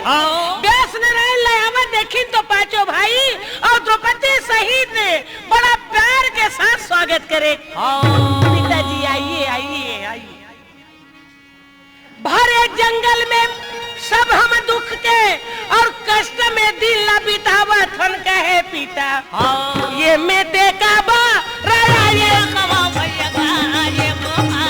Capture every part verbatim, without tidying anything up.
हाँ। व्यास नारायण ला आवत देखिन तो पांचों भाई अउ द्रौपदी सहित बड़ा प्यार के साथ स्वागत करे। हाँ। पिताजी, आइए, आइए, आइए। भरे जंगल में सब हम दुख के अउ कष्ट में दिन ला बितावत हन, कहे पिता। हाँ। ये में ते का बा, राया ये कवा भैया गा, ये मोहा।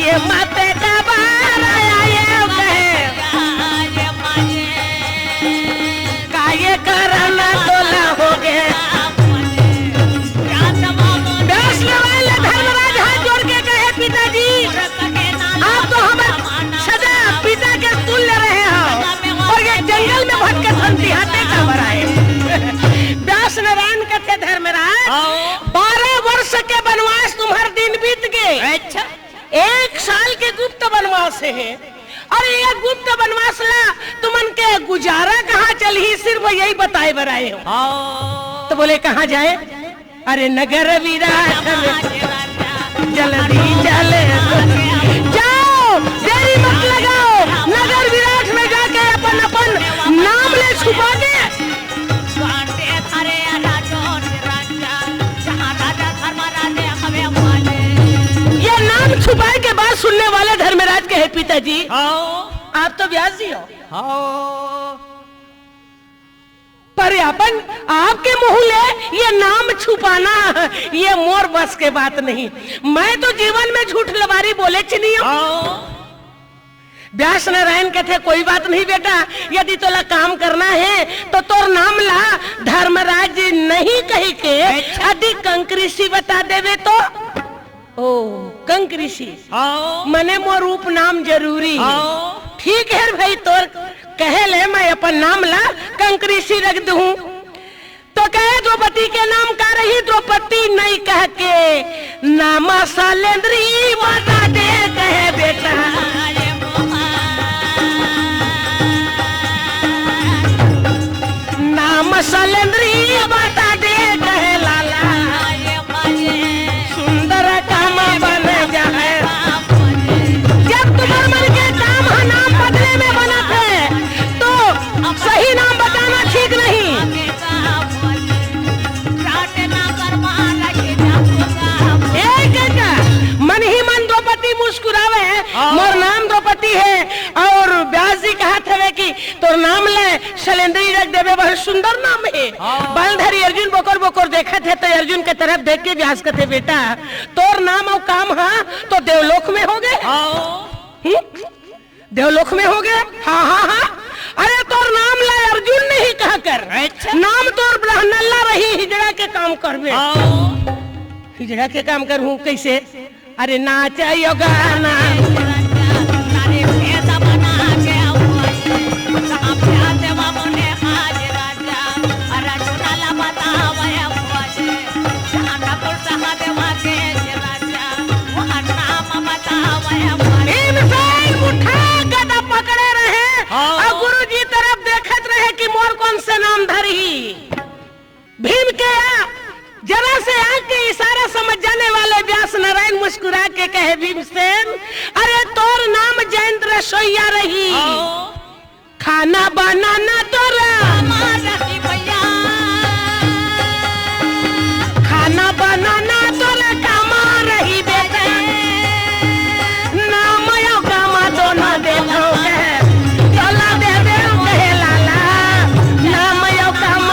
ये मत का बा, राया ये कहे। का ये करना तोला हो गे। व्यास नारायण धर्मराज हाथ जोड़ के कहे, पिताजी, आप तो हमर सदा पिता के तुल्य रहे हो, अउ ये जंगल में भटकत हन, तिहाते का बराए। व्यास नारायण कथे, धर्मराज, हाँ। बारह वर्ष के वनवास तुम्हर दिन बीत गे। अच्छा। एक साल के गुप्त वनवास हे, अउ ये गुप्त वनवास ला तुमन के गुजारा कहाँ चलही, सिर्फ यही बताए बर आए हो। हाँ। तो बोले, कहाँ जाए? अरे नगर विराट में जल्दी चले जाओ, देरी मत लगाओ, नगर विराट में जाके अपन, अपन नाम ले छुपा के। ये नाम छुपाए के बात सुनने वाले धर्मराज कहे, पिताजी, हाँ। आप तो व्यास जी हो। हाँ। पर अपन आपके मुंह ले ये नाम छुपाना, ये मोर बस के बात नहीं। मैं तो जीवन में झूठ लबारी बोलेच नहीं हूँ। हाँ। व्यास नारायण कथे, कोई बात नहीं बेटा, यदि तोला काम करना हे तो तोर नाम ला धर्मराज नहीं कहि के अच्छा। यदि कंक ऋषि बता देबे तो। ओ, कंक ऋषि। हाँ। मने मोर उपनाम जरूरी हे। हाँ। ठीक हे भाई, तोर कहे ले मैं अपन नाम ला कंक ऋषि रख दूं। तो कहे द्रौपदी के नाम का रही, द्रौपदी नहीं कह के नाम सलेंद्री बता दे कहे बेटा। नाम सलेंद्री बता दे कहे लाला। सुंदर काम बन जाए। जब तुम्हार मन के काम ह नाम बदले में बनत हे, तो सही नाम बताना ठीक नहीं। एक, एक मन ही मन द्रौपदी मुस्कुरावे, हाँ। मोर नाम द्रौपदी हे, अउ व्यास जी कहत हवे कि तोर नाम ले सलेंद्री रख देबे, बहुत सुंदर नाम हे। हाँ। बालधारी अर्जुन बोकर बोकर देखत हे, तो अर्जुन के तरफ देख के व्यास कथे, बेटा, तोर नाम अउ काम ह तो देवलोक में हो गे। हाँ। हम्म? देवलोक में हो गे। हाँ, हाँ, हाँ। अरे, तोर नाम ला अर्जुन नहीं कहा कर। अच्छा। नाम तोर ब्रहनल्ला रही, हिजड़ा के काम करबे। हाँ। हिजड़ा के काम करहूँ, कैसे? अरे नाच यो गाना। भीमसेन उठा गदा पकड़े रहे हाँ। अउ गुरुजी तरफ देखत रहे कि मोर कोन से नाम धरही। भीम के आ, जरा से आंख के इशारा समझ जाने वाले व्यास नारायण मुस्कुरा के कहे, भीमसेन, अरे तोर नाम जयंत रसोईया रही। हाँ। खाना बनाना तोरा। खाना बनाना तोरा काम रही बेटा। नाम यो काम दोनों देखो कहे। तोला दे दे कहे लाला। नाम यो काम।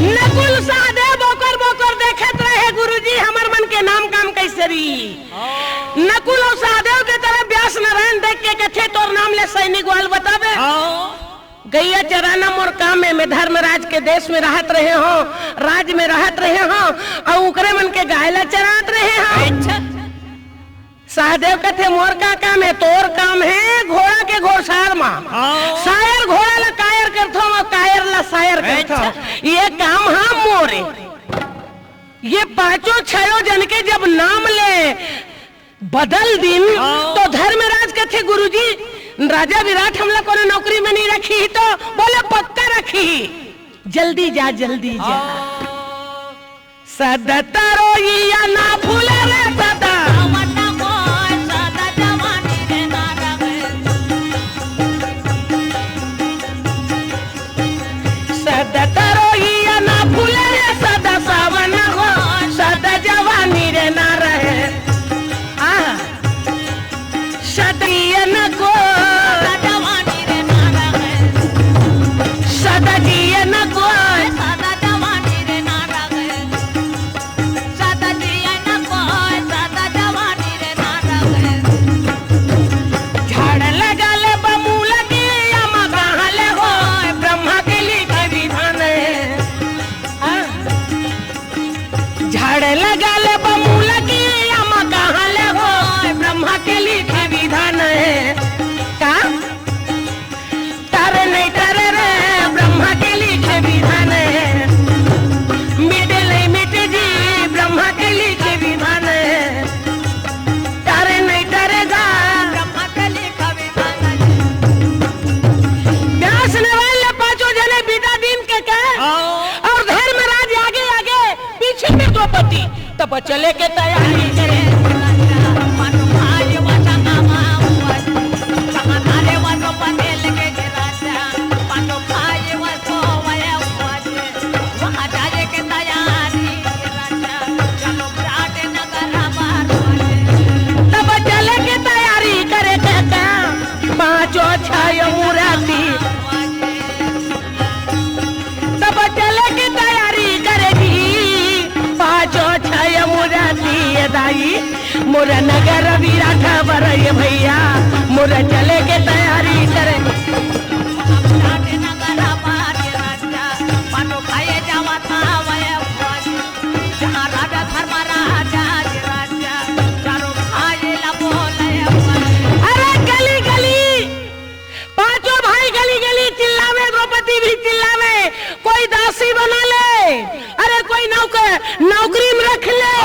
नकुल सहदेव बोकर बोकर देखत रहे, गुरुजी, हमर मन के नाम काम कैसे रही? नकुल अउ सहदेव के तरफ व्यास नारायण देख के कथे, तोर नाम ले सैनिक वाल बताबे। हाँ। गैया चराना मोर काम हे, मैं धर्मराज के देश में रहत रहे हों, राज में रहत रहे हों, अउ ओकरे मन के गाय ला चरात रहे हों। अच्छा। सहदेव कथे, मोर का काम हे? तोर काम हे घोड़ा के घोड़सार मा। हाँ। सायर घोड़ा ला कायर करथो, मैं कायर ला सायर करथो। अच्छा। ये काम हा मोरे। ये पांचों छयो जन के जब नाम ले बदल दिन, हाँ। तो धर्मराज कथे, गुरुजी, राजा विराट हमला कोनो नौकरी में नहीं रखी ही तो बोले, पक्का रखी ही। जल्दी जा, जल्दी जा। सदा तरोइया ना भूले रे सदा। सदा तरोइया ना भूले रे सदा सावन हो, सदा जवानी रे ना रहे। आ, सदा जिए न को, सदा जिए न को। झाड़ लगा ले बमूल के, आमा कहाँ ले हो, ब्रह्मा के लिखे विधान है। हाँ। झाड़ लगा ले बमूल के, आमा कहाँ ले हो, ब्रह्मा के लिखे विधान है। का? टरे नहीं टरे रे, ब्रह्मा के लिखे विधान है। मिटे नहीं मिटे जी, ब्रह्मा के लिखे विधान है। टरे नहीं टरे जा, ब्रह्मा के लिखे विधान है। व्यास ने वाले पांचों जने बिदा दिन के कहे, हाँ। और धर्मराज आगे आगे, पीछे में द्रौपदी। तब चले के तैयारी करे। तब चले के तैयारी करे काका, पाँचो छायो मुराती। तब चले के तैयारी करे जी, पाँचो छायो मुराती। ए दाई, मोर नगर विराट बर ये भैया, मोर चले के तैयारी करे। अरे गली गली पांचों भाई गली गली चिल्लावे, द्रौपदी भी चिल्लावे, कोई दासी बना ले, अरे कोई नौकर, नौकरी में रख ले।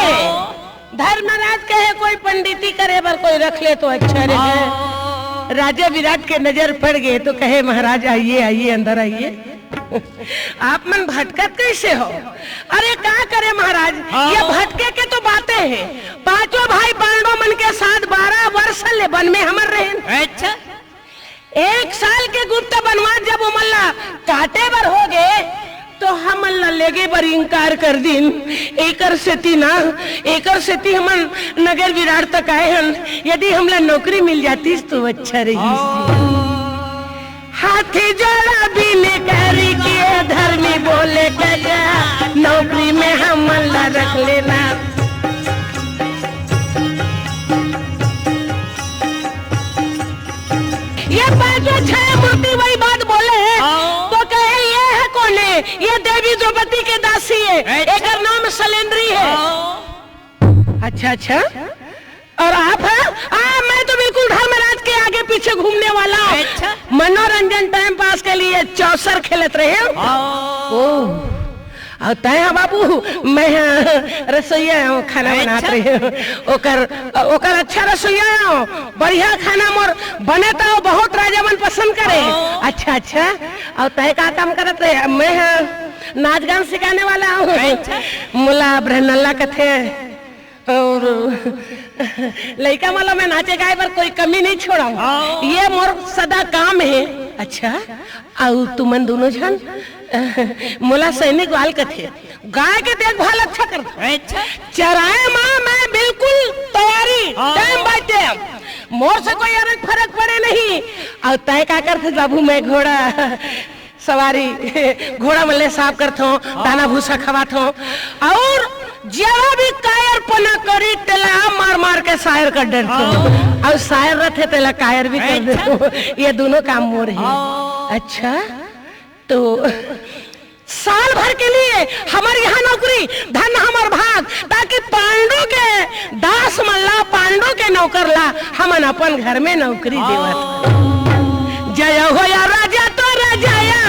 धर्मराज कहे कोई पंडिती करे बर कोई रख ले तो अच्छा रहे। हाँ। राजा विराट के नजर पड़ गए तो कहे, महाराज आइए, आइए, अंदर आइए। आप मन भटकत कैसे हो? अरे का करे महाराज, हाँ। ये भटके के तो बातें हैं। पांचों भाई पांडव मन के साथ बारह वर्ष ले वन में हमर रहे। अच्छा। एक साल के गुप्त वनवास जब ओमन ला काटे बर हो गए, तो हमन ला लेगे बर इनकार कर दिन। एकर सेती ना, एकर सेती हमन नगर विराट तक आए हन। यदि हमला नौकरी मिल जातीस तो अच्छा रहीस। हाथी जोड़ा बिनय करी के धर्मी बोले, काका नौकरी में हमन ला रख लेना। ये पांचों छह मूर्ति वही बात बोले हैं। हाँ। तो कहे, ये है कौन है? ये देवी द्रौपदी के दासी है। अच्छा। एकर नाम सलेंद्री है। हाँ। अच्छा, अच्छा। और आप हैं? आ, मैं तो बिल्कुल धर्मराज के आगे पीछे घूमने वाला हूँ। अच्छा। मनोरंजन, टाइम पास के लिए चौसर खेलत रहे। हाँ। ओ। अउ तैं ह बाबू, मैं ह रसोइया हूँ, खाना बनात रहे हूँ। ओकर, ओकर अच्छा रसोइया हूँ, बढ़िया खाना मोर बने तो बहुत राजा मन पसंद करे। हाँ। अच्छा, अच्छा, अउ तैं का काम करत रहे? मैं ह नाच गान सिखाने वाला हूँ। अच्छा। मोला ब्रहनल्ला कथे। और लइका मन ला मैं नाचे गाए बर कोई कमी नहीं छोड़ाऊं। हाँ। ये मोर सदा काम है। अच्छा, अउ तुमन दोनों झन मोला सैनिक बाल कथे, गाय के देखभाल अच्छा कर। अच्छा। चराए माँ मैं बिल्कुल तैयारी, हाँ। Time by time। मोर से कोई अरक फरक पड़े नहीं। अउ तय का करथे बाबू, मैं घोड़ा सवारी, घोड़ा मन ले साफ करथों, दाना भूसा खवाथों, अउ जहाँ भी कायरपना करी, तेला मार मार के सायर कर डरथों। हाँ। अउ सायर रथे, तेला कायर भी कर देथों। ये दोनों काम मोर हे। हाँ। अच्छा, तो साल भर के लिए हमर यहाँ नौकरी, धन हमर भाग, ताकि पांडु के दास मन ला, पांडु के नौकर ला हमन अपन घर में नौकरी देवत। जय होया राजा तोरा जया।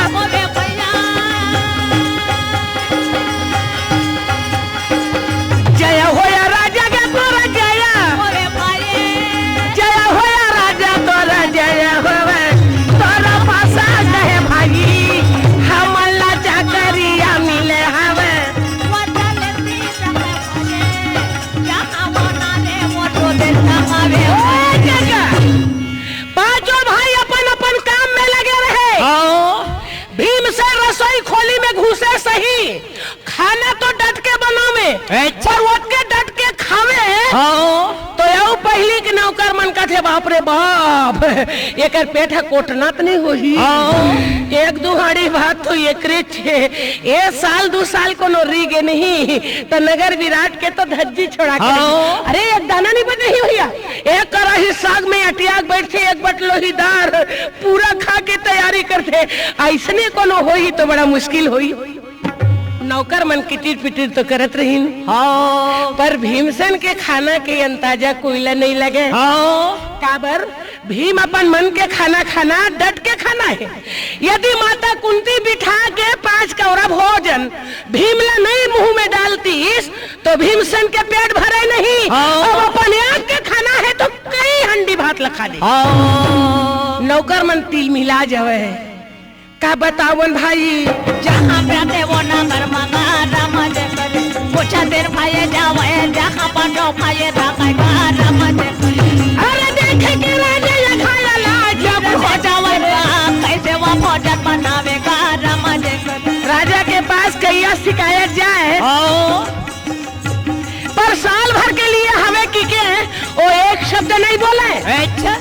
जय होया राजा के तोरा जया। जय होया राजा तोरा जया होवे। तोरा पासा गए भाई, हमन ला चाकर रसोई खोली में घुसे सही, खाना तो डट के बनावे, अच्छा। पर ओतके डट के खावे। हाँ। तो यहू पहिली के नौकर मन कथे, "बाप रे बाप, एकर पेट ह कोटना त नहीं होही?" हाँ। एक दू हांड़ी भात तो एकरे छे, ए साल दू साल कोनो री गे नहीं, त नगर विराट के तो धज्जी छोड़ा के हाँ। रही। अरे, एक दाना नहीं बचे ही भैया, एक कराही साग में अटिया के बैठथे, एक बटलोही दार, पूरा खा के तैयारी करथे। अइसने कोनो होही तो बड़ा मुश्किल होही। नौकर मन किटिर पिटिर तो करत रहिन। हाँ। पर भीमसेन के खाना के अंदाजा कोई ला नहीं लगे। हाँ। काबर? भीम अपन मन के खाना खाना, डट के खाना है। यदि माता कुंती बिठा के पांच कौरा भोजन भीम ला नहीं मुंह में डालतीस, तो भीमसेन के पेट भरे नहीं। हाँ। अब अपन आग के खाना है तो कई हंडी भात ला खा ले। हाँ। नौकर मन तिलमिला जावे है। का बतावन भाई? जहाँ पे आते वो ना घर मंगा राम जय करे। पूछा देर भाई जावे, जहाँ पर जो भाई राम का राम जय करे। अरे देखे के राजा ये खाया लाज जब हो जावे, कैसे वो भोजन बनावेगा राम जय करे। राजा के पास कहिया शिकायत जाए, हाँ। पर साल भर के लिए हवे कि के, वो एक शब्द नहीं बोले। अच्छा।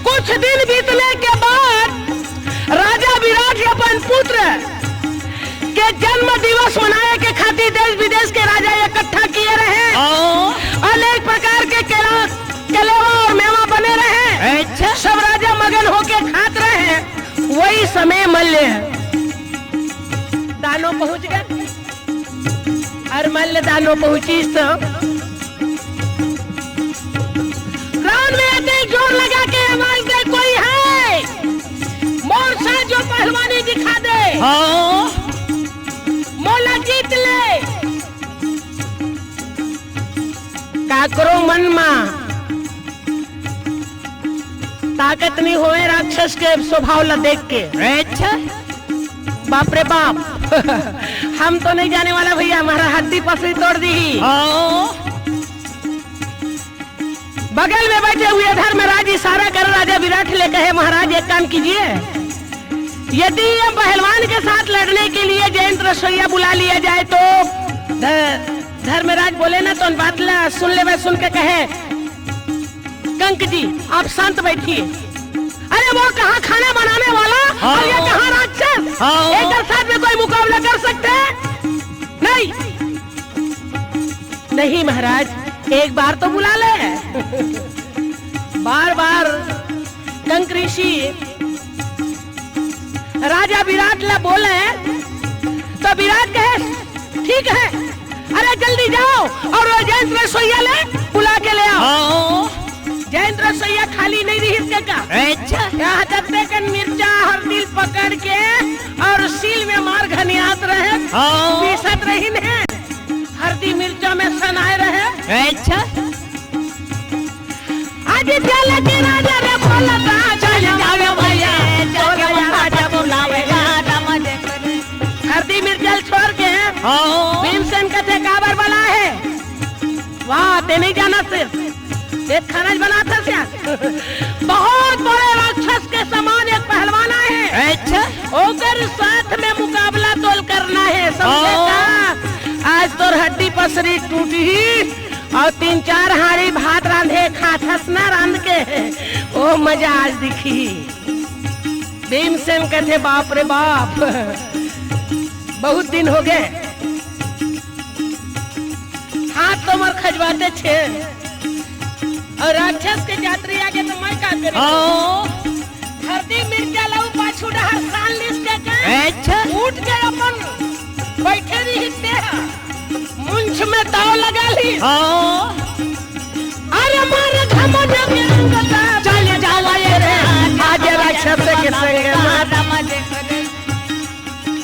कुछ दिन बीतने के बाद राजा विराट अपन पुत्र के जन्म दिवस मनाए के खातिर देश विदेश के राजा इकट्ठा किए रहे। हाँ। अनेक प्रकार के केला, कलेवा और मेवा बने रहे। अच्छा। सब राजा मगन होके खात रहे। वही समय मल्ल दानो पहुंच गए। अउ मल्ल दानो पहुंचिस त रण में अतेक जोर लगा के आवाज दे, "कोई है? मोर साथ जो पहलवानी दिखा दे। हाँ। मोला जीत ले।" काकरो मन मा ताकत नहीं होए राक्षस के स्वभाव ला देख के। अच्छा। बाप रे बाप। हम तो नहीं जाने वाला भैया, हमारा हड्डी पसली तोड़ दी। हाँ। बगल में बैठे हुए धर्मराज इशारा कर राजा विराट ले कहे, "महाराज, एक काम कीजिए, यदि ये पहलवान के साथ लड़ने के लिए जयंत रसोइया बुला लिया जाए तो।" ध-, धर्मराज बोले ना, तो उन बात ला सुन लेवे, सुन के कहे, "कंक जी, आप शांत बैठिए। अरे, वो कहाँ खाना बनाने वाला हाँ। और ये कहाँ राक्षस? हाँ। एक साथ में कोई मुकाबला कर सकते हैं? नहीं, नहीं महाराज, एक बार तो बुला ले।" बार बार कंक ऋषि राजा विराट ला बोले, तो विराट कहे, "ठीक है, अरे जल्दी जाओ और वो जयंत रसोइया ले बुला के ले आओ।" हाँ। जयंत रसोइया खाली नहीं रही इसके का। अच्छा। यहाँ जब देखन मिर्चा हरदी पकड़ के और सील में मार घनियात रहे, हाँ। पीसत रही ने, हरदी मिर्चा में सनाए रहे। अच्छा। आज चल के राजा रे बोलता, चल जावे भैया, चल के राजा बुलावेगा, राम जय करे। हरदी मिर्चल छोड़ के हाँ। भीमसेन कथे काबर बला है? वाह, ते नहीं जाना से, ते खाना ही बनाता से। बहुत बड़े राक्षस के समान एक पहलवान आए हैं। अच्छा। ओकर साथ में मुकाबला तोल करना है, समझे हाँ। का? आज तोर हड्डी पसरी टूटी ही। अउ तीन चार हांड़ी भात रांधे खाथस ना रांध के, ओ मजा आज दिखही। भीमसेन कथे, "बाप रे बाप, बहुत दिन हो गए, हाथ तो मोर खजवाते छे, अउ राक्षस के जातरी आगे तो मैं का करूं?" हाँ। हरदी मिर्चा ला पाछू डहर सान लिस के, के अच्छा। उठ के अपन बैठे रही ते हा। मुंछ में दाव लगा ली। हाँ। अरे मार घमंड के अंग का चल जावा ये रे, आज राक्षस के संग में।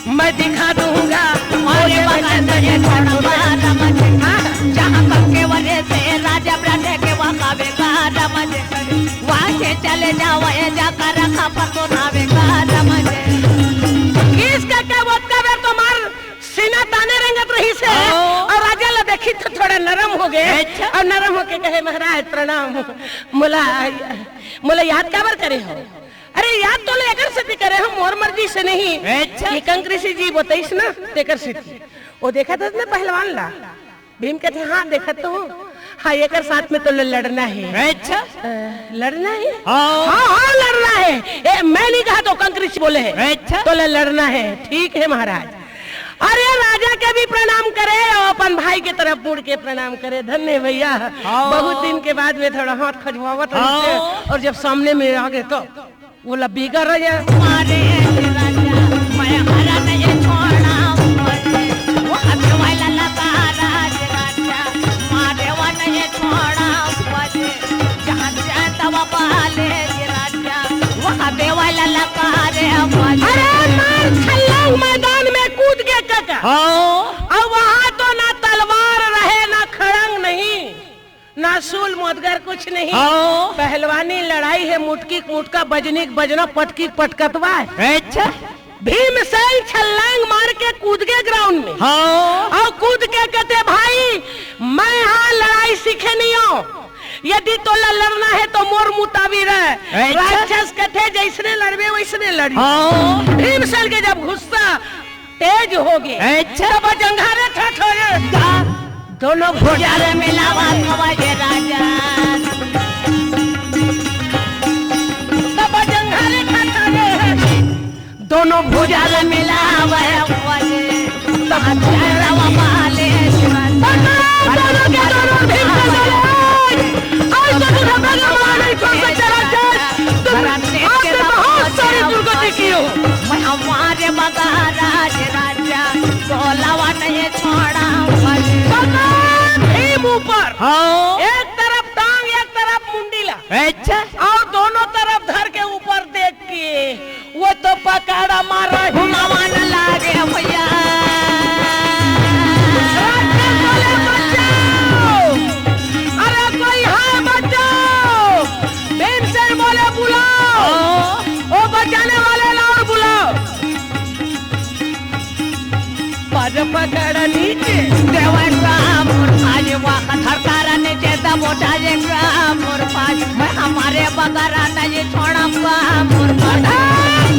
मैं दिखा दूंगा। अरे बगन ये छोड़ मारा मुझे। हाँ। जहाँ कंके वाले से राजा ब्रांडे के वहाँ कावे का राम जी। वहाँ से चले जाओ, ये जाकर रखा पर तो नावे का राम जी। इसका क्या, वो का बेर तो मार सीना ताने रंगत रही से। हाँ। अउ राजा ला देखी तो थोड़ा नरम हो गए। अच्छा। अउ नरम होके कहे, "महाराज प्रणाम, मोला, मोला याद काबर करे हो?" अरे याद तो ले एकर सेती करे हंव, मोर मर्जी से नहीं। अच्छा। ये कंक ऋषि जी बताइस ना, तेकर सेती। वो देखत हस ना पहलवान ला? भीम कथे, "हाँ, देखत तो हंव।" "हाँ, एकर साथ में तोला लड़ना हे।" अच्छा। अ, लड़ना हे? हाँ। "हाँ, हाँ, लड़ना हे।" "ए, मैं नहीं कहत हंव, कंक ऋषि बोले हे।" अच्छा। "तोला लड़ना हे।" "ठीक हे महाराज।" अरे राजा के भी प्रणाम करे अउ अपन भाई के तरफ मुड़ के प्रणाम करे। धन्य भैया, हाँ। बहुत दिन के बाद में थोड़ा हाथ खजवावत रहिस हे, हाँ। अउ जब सामने में आ गे तो वो लब्बी कर रहा है। मारे राजा, मैं हरा नहीं छोड़ा, वो हमें वाला लगा राज राजा, मारे वो नहीं छोड़ा, जहाँ जाता वो पाले राजा, वो हमें वाला लगा रे। अरे मार छलांग मैदान में कूद के कका। हाँ। अब वहाँ तो ना तलवार रहे, ना खड़ंग नहीं, ना सूल मोदगर कुछ नहीं। हाँ। पहलवानी लड़ाई हे, मुटकी के मुटका, बजनी के बजना, पटकी के पटकतवा हे। अच्छा। भीमसेन छलांग मार के कूद गे ग्राउंड में। हाँ। अउ कूद के कथे, "भाई, मैं हा लड़ाई सीखे नहीं हंव, यदि तोला लड़ना हे तो मोर मुताबिक रह।" अच्छा। राक्षस कथे, "जइसने लड़बे वइसने लड़ी।" हाँ। भीमसेन के जब गुस्सा तेज हो गे। अच्छा। तब जंघा रे ठठोरे। का? दोनों भुजा रे मिलावा कवय राजा। तब जंघा रे ठठोरे। दोनों भुजा रे मिलावा कवय। तब जंघा रे मिलावा कवय। दोनों के दोनों भीम से लड़े। आज तो तुझे भगवान नहीं छोड़ सकते राजा। तुम आपने बहुत सारी दुर्गति की हो। मैं हमारे मगाराज राजा, तोलावा नहीं छोड़ा। भगवान भीम ऊपर। हाँ। एक तरफ टांग, एक तरफ मुंडी ला। अच्छा। अउ दोनों तरफ धर के ऊपर देख के वो तो पकड़ा मारा। घुमावन लागे भैया। राक्षस बोले, "बचाओ!" अरे कोई है, बचाओ! भीमसेन बोले, "बुलाओ।" हाँ। वो बचाने वाले ला अउ बुलाओ। पर पकड़ नीचे। देवेगा मोर भाई, वाह, धरता नीचे दबोचा जाएगा मोर भाई। मैं हमारे बगरा नहीं छोड़ा मोर भाई।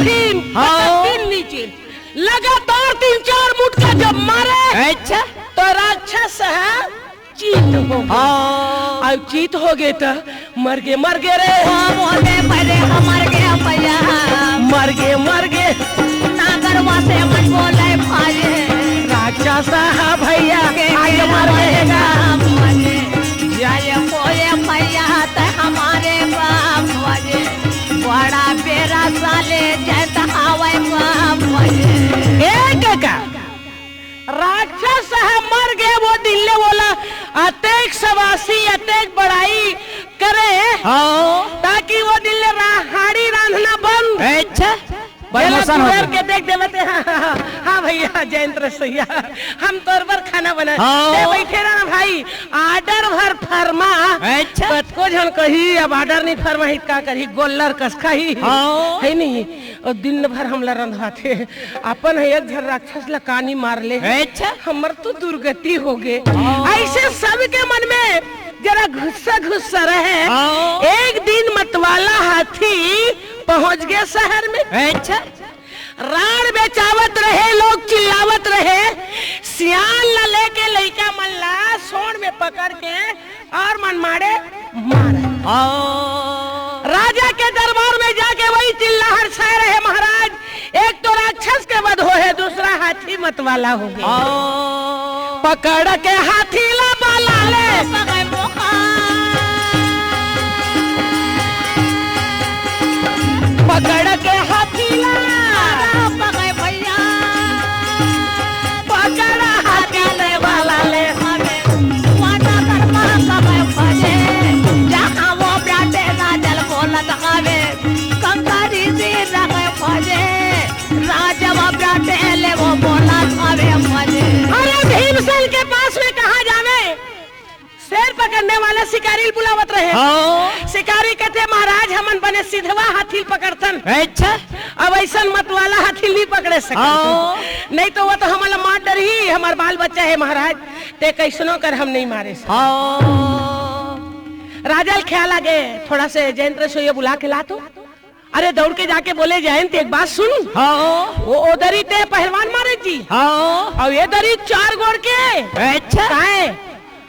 तीन, हाँ। तीन नीचे। लगातार तीन चार मुटका जब मारे, अच्छा। तो राक्षस है चीत हो गे। हाँ। अब चीत हो गे त मर गे, मर गे रे। ओ बोले, मरे, हम मर गे भैया। मर गे, मर गे। नागरवा से मन बोले भाई। राक्षस हा भैया, के आज के मर गे। हमारे बाप भैया। जय बोले भैया, ते हमारे बाप भैया। बड़ा बेरा साले जैत हावय बाप भैया। ए काका, राक्षस ह मर गे, वो दिन ले वोला अतेक सबासी, अतेक बड़ाई करे, हाँ। ताकि वो दिन ले रा-, हाड़ी रांधना बंद। अच्छा, जेला परमोशन हो कुबेर गया। के देख देवे ते, हाँ, हाँ, हाँ, हाँ भैया, जयंत रसोइया, हम तोर बर खाना बना। हाँ। ते बैठे रह ना भाई, order भर फरमा। अच्छा। कतको झन कही, अब order नहीं फरमाही, का करही, गोल्लर कस खाही। हाँ। है नहीं, अउ दिन भर हमला रंधवाथे। अपन ह एक झन राक्षस ला कानी मार ले। अच्छा। हमर तो दुर्गति हो गे। हाँ। अइसे सबके मन में जरा गुस्सा गुस्सा रहे। हाँ। एक दिन मतवाला हाथी पहुंच गे शहर में। अच्छा। रांड़ बेचावत रहे, लोग चिल्लावत रहे, सियान ला लेके लइका मन ला सोंड़ में पकड़ के अउ मन मारे मारे। हाँ। राजा के दरबार में जाके वही चिल्लाहट छाए रहे, महाराज, एक तो राक्षस के वध होहे, दूसरा हाथी मतवाला हो गे। हाँ। पकड़ के हाथी ला बला ले। पकड़ के हाथी ला। पकड़ भैया। पकड़ हाथी ले वाला ले। वाला कर्मा कबे भजे, जहाँ वो ब्राटे ना जल बोलत हवे, कंगारी जी रहे भजे, राजवा ब्राटे ले वो बोलत हवे भजे। अरे भीमसेन के पास में कहाँ जावे? शेर पकड़ने वाला शिकारी ल बुलावत रहे। हाँ। शिकारी कथे, "महाराज, हमन बने सिधवा हाथी ल पकड़थन।" अच्छा। अब अइसन मतवाला हाथी ल नहीं पकड़े सकत। हाँ। नहीं तो वो तो हमन ला मार डरही, हमर बाल बच्चा हे महाराज, ते कइसनो कर हम नहीं मारे सकत। हाँ। राजा ल ख्याल आ गे, थोड़ा से जयंत रसोइया बुला के ला तो। अरे दौड़ के जाके बोले, जयंत, एक बात सुन। हाँ। वो, वो दरी ते पहलवान मारे जी। हाँ। अउ ये दरी चार गोड़ के। अच्छा। काय?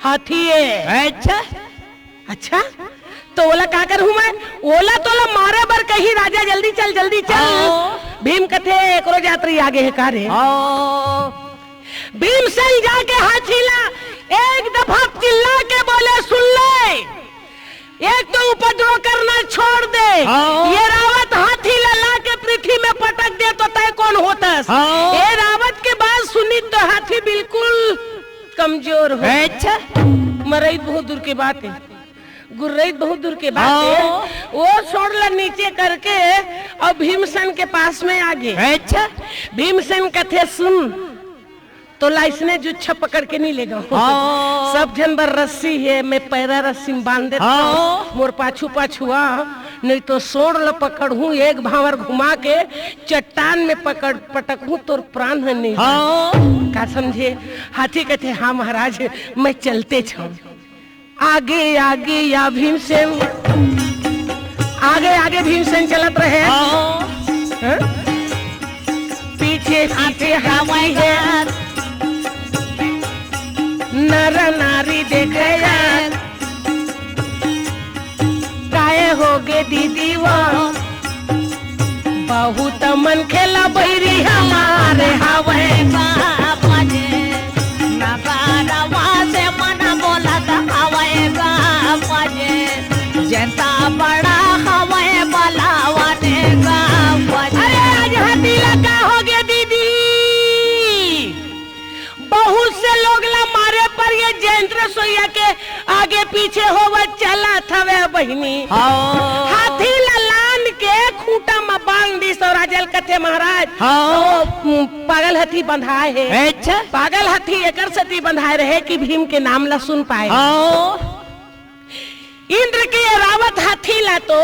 हाथी है। अच्छा। अच्छा, तो ओला का करहूं मैं? ओला तोला मारे बर कही राजा, जल्दी चल, जल्दी चल। हाँ। भीम कथे, एकरो जात रही आगे है का रे? हाँ। भीमसेन जाके हाथी ला एक दफा चिल्ला के बोले, सुन ले, एक तो उपद्रव करना छोड़ दे। हाँ। ये रावत हाथी ला, ला के पृथ्वी में पटक दे तो तय कौन होतस? हाँ। ये रावत के बात सुनी तो हाथी बिल्कुल कमजोर हो। अच्छा। मरई बहुत दूर के बात है, गुर्रई बहुत दूर के बात है। हाँ। वो सोड़ ला नीचे करके अउ भीमसेन के पास में आगे। अच्छा। भीमसेन कथे, सुन, तोला इसने जुच्छा पकड़ के नहीं लेगा। हाँ। सब झन बर रस्सी है, मैं पैरा रस्सी में बांध देता हूँ। हाँ। मोर पाछू पाछू आ, नहीं तो सोड़ ल पकड़हूँ, एक भांवर घुमा के चट्टान में पकड़, पटकहूँ, तोर प्राण ह नहीं। हाँ। का समझे? हाथी कथे, हाँ महाराज, मैं चलते छाऊँ। आगे आगे या भीमसेन, आगे आगे भीमसेन चलत रहे। हाँ। हाँ? पीछे पीछे हाथी है, नर नारी देखे यार। काय होगे दीदी वो, बहुत मनखे ला बैरी हमारे हवय। बाबा जी, नगरवा से मन बोलत हवय बाबा जी, जनता बड़ा हवय बलावने बाबा जी। अरे आज हाथी ला का होगे दीदी? बहुत से लोग ला मारे पर ये जयंत रसोईया के आगे पीछे होवत चलत हवे बहिनी। हाँ। हाथी ला लान के खूंटा म बांध दिस अउ राजा ल कथे, महाराज, हाँ। ओ, उम, पागल हाथी बंधाए हे। अच्छा। पागल हाथी एकर सेती बंधाए रहे कि भीम के नाम ला सुन पाए। हाँ। इंद्र के ये रावत हाथी ला तो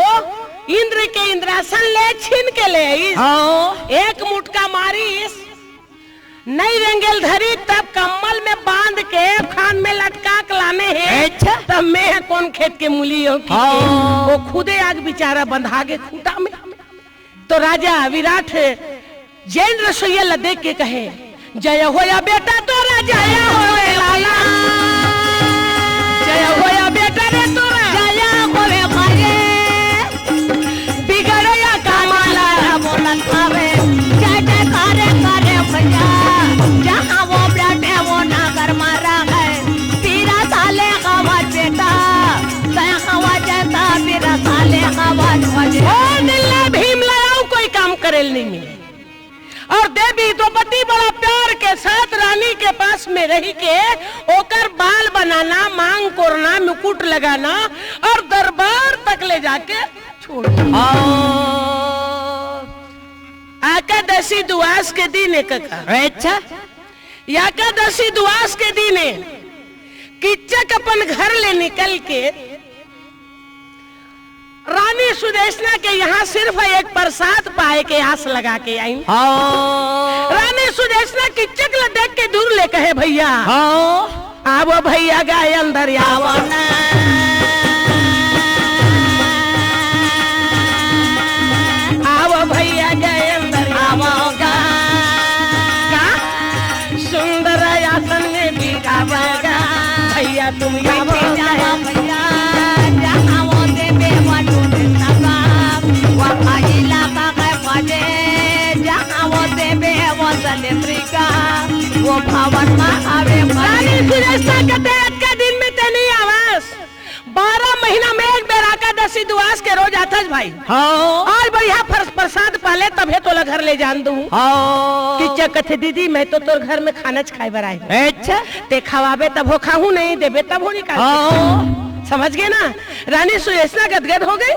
इंद्र के इंद्रासन ले छीन के ले आइस। हाँ। एक मुटका मारिस, नहीं रेंगेल धरी, तब कम्बल में बांध के खान में लटका के लाने हे। अच्छा। तब मैं कोन खेत के मूली हो कि हाँ। वो खुदे आग बेचारा बंधा के खूंटा में। तो राजा विराट जयंत रसोईया ला देख के कहे, जय होया बेटा तोरा, जय होए लाला। जय होया बेटा रे तोरा। जय होए माये। बिगड़या का माला बोलत हवे, जय जयकारे करे भैया। जहाँ वो बैठे वो नागर मारा है, तेरा साले का वाज बेटा, तय हवा जैसा तेरा साले का वाज बजे। ओ दिल्ला भीम ला अउ कोई काम करेल नहीं मिले। और देवी द्रौपदी बड़ा प्यार के साथ रानी के पास में रही के ओकर बाल बनाना, मांग कोरना, मुकुट लगाना और दरबार तक ले जाके छोड़ दिया। हाँ। एकादशी दुआस के दिन एक का। अच्छा। एकादशी दुआस के दिन किच्चक अपन घर ले निकल के रानी सुदेशना के यहाँ सिर्फ एक प्रसाद पाए के आस लगा के आइन। हाँ। रानी सुदेशना किच्चक ल देख के दूर ले कहे, भैया, हाँ। आवो भैया, गाय अंदर आवो ना। आवो भैया, गाय अंदर आवो गा। का? सुंदर आसन में बिठावा गा। भैया तुम आवो गाय। भैया, जहाँ वो देवे वो टूटे सगा, वो खाइला का गए भजे, जहाँ वो देवे वो सलेंद्री का, वो भवन में आवे भजे। रानी सुरेशा के देख के दिन में ते नहीं आवस। बारह महीना में एक बेर एकादशी दुआस के रोज आथस भाई। हाँ। आज बढ़िया फर-, प्रसाद पाले तभे तोला घर ले जान दूँ। हाँ। किच्चक कथे, दीदी मैं तो तोर घर में खाना च खाए बर आए हूँ। अच्छा। ते खवाबे तभो खाहूँ, नहीं देबे तभो निकाल के। हाँ। समझ गए ना? रानी सुदेशना गदगद हो गई।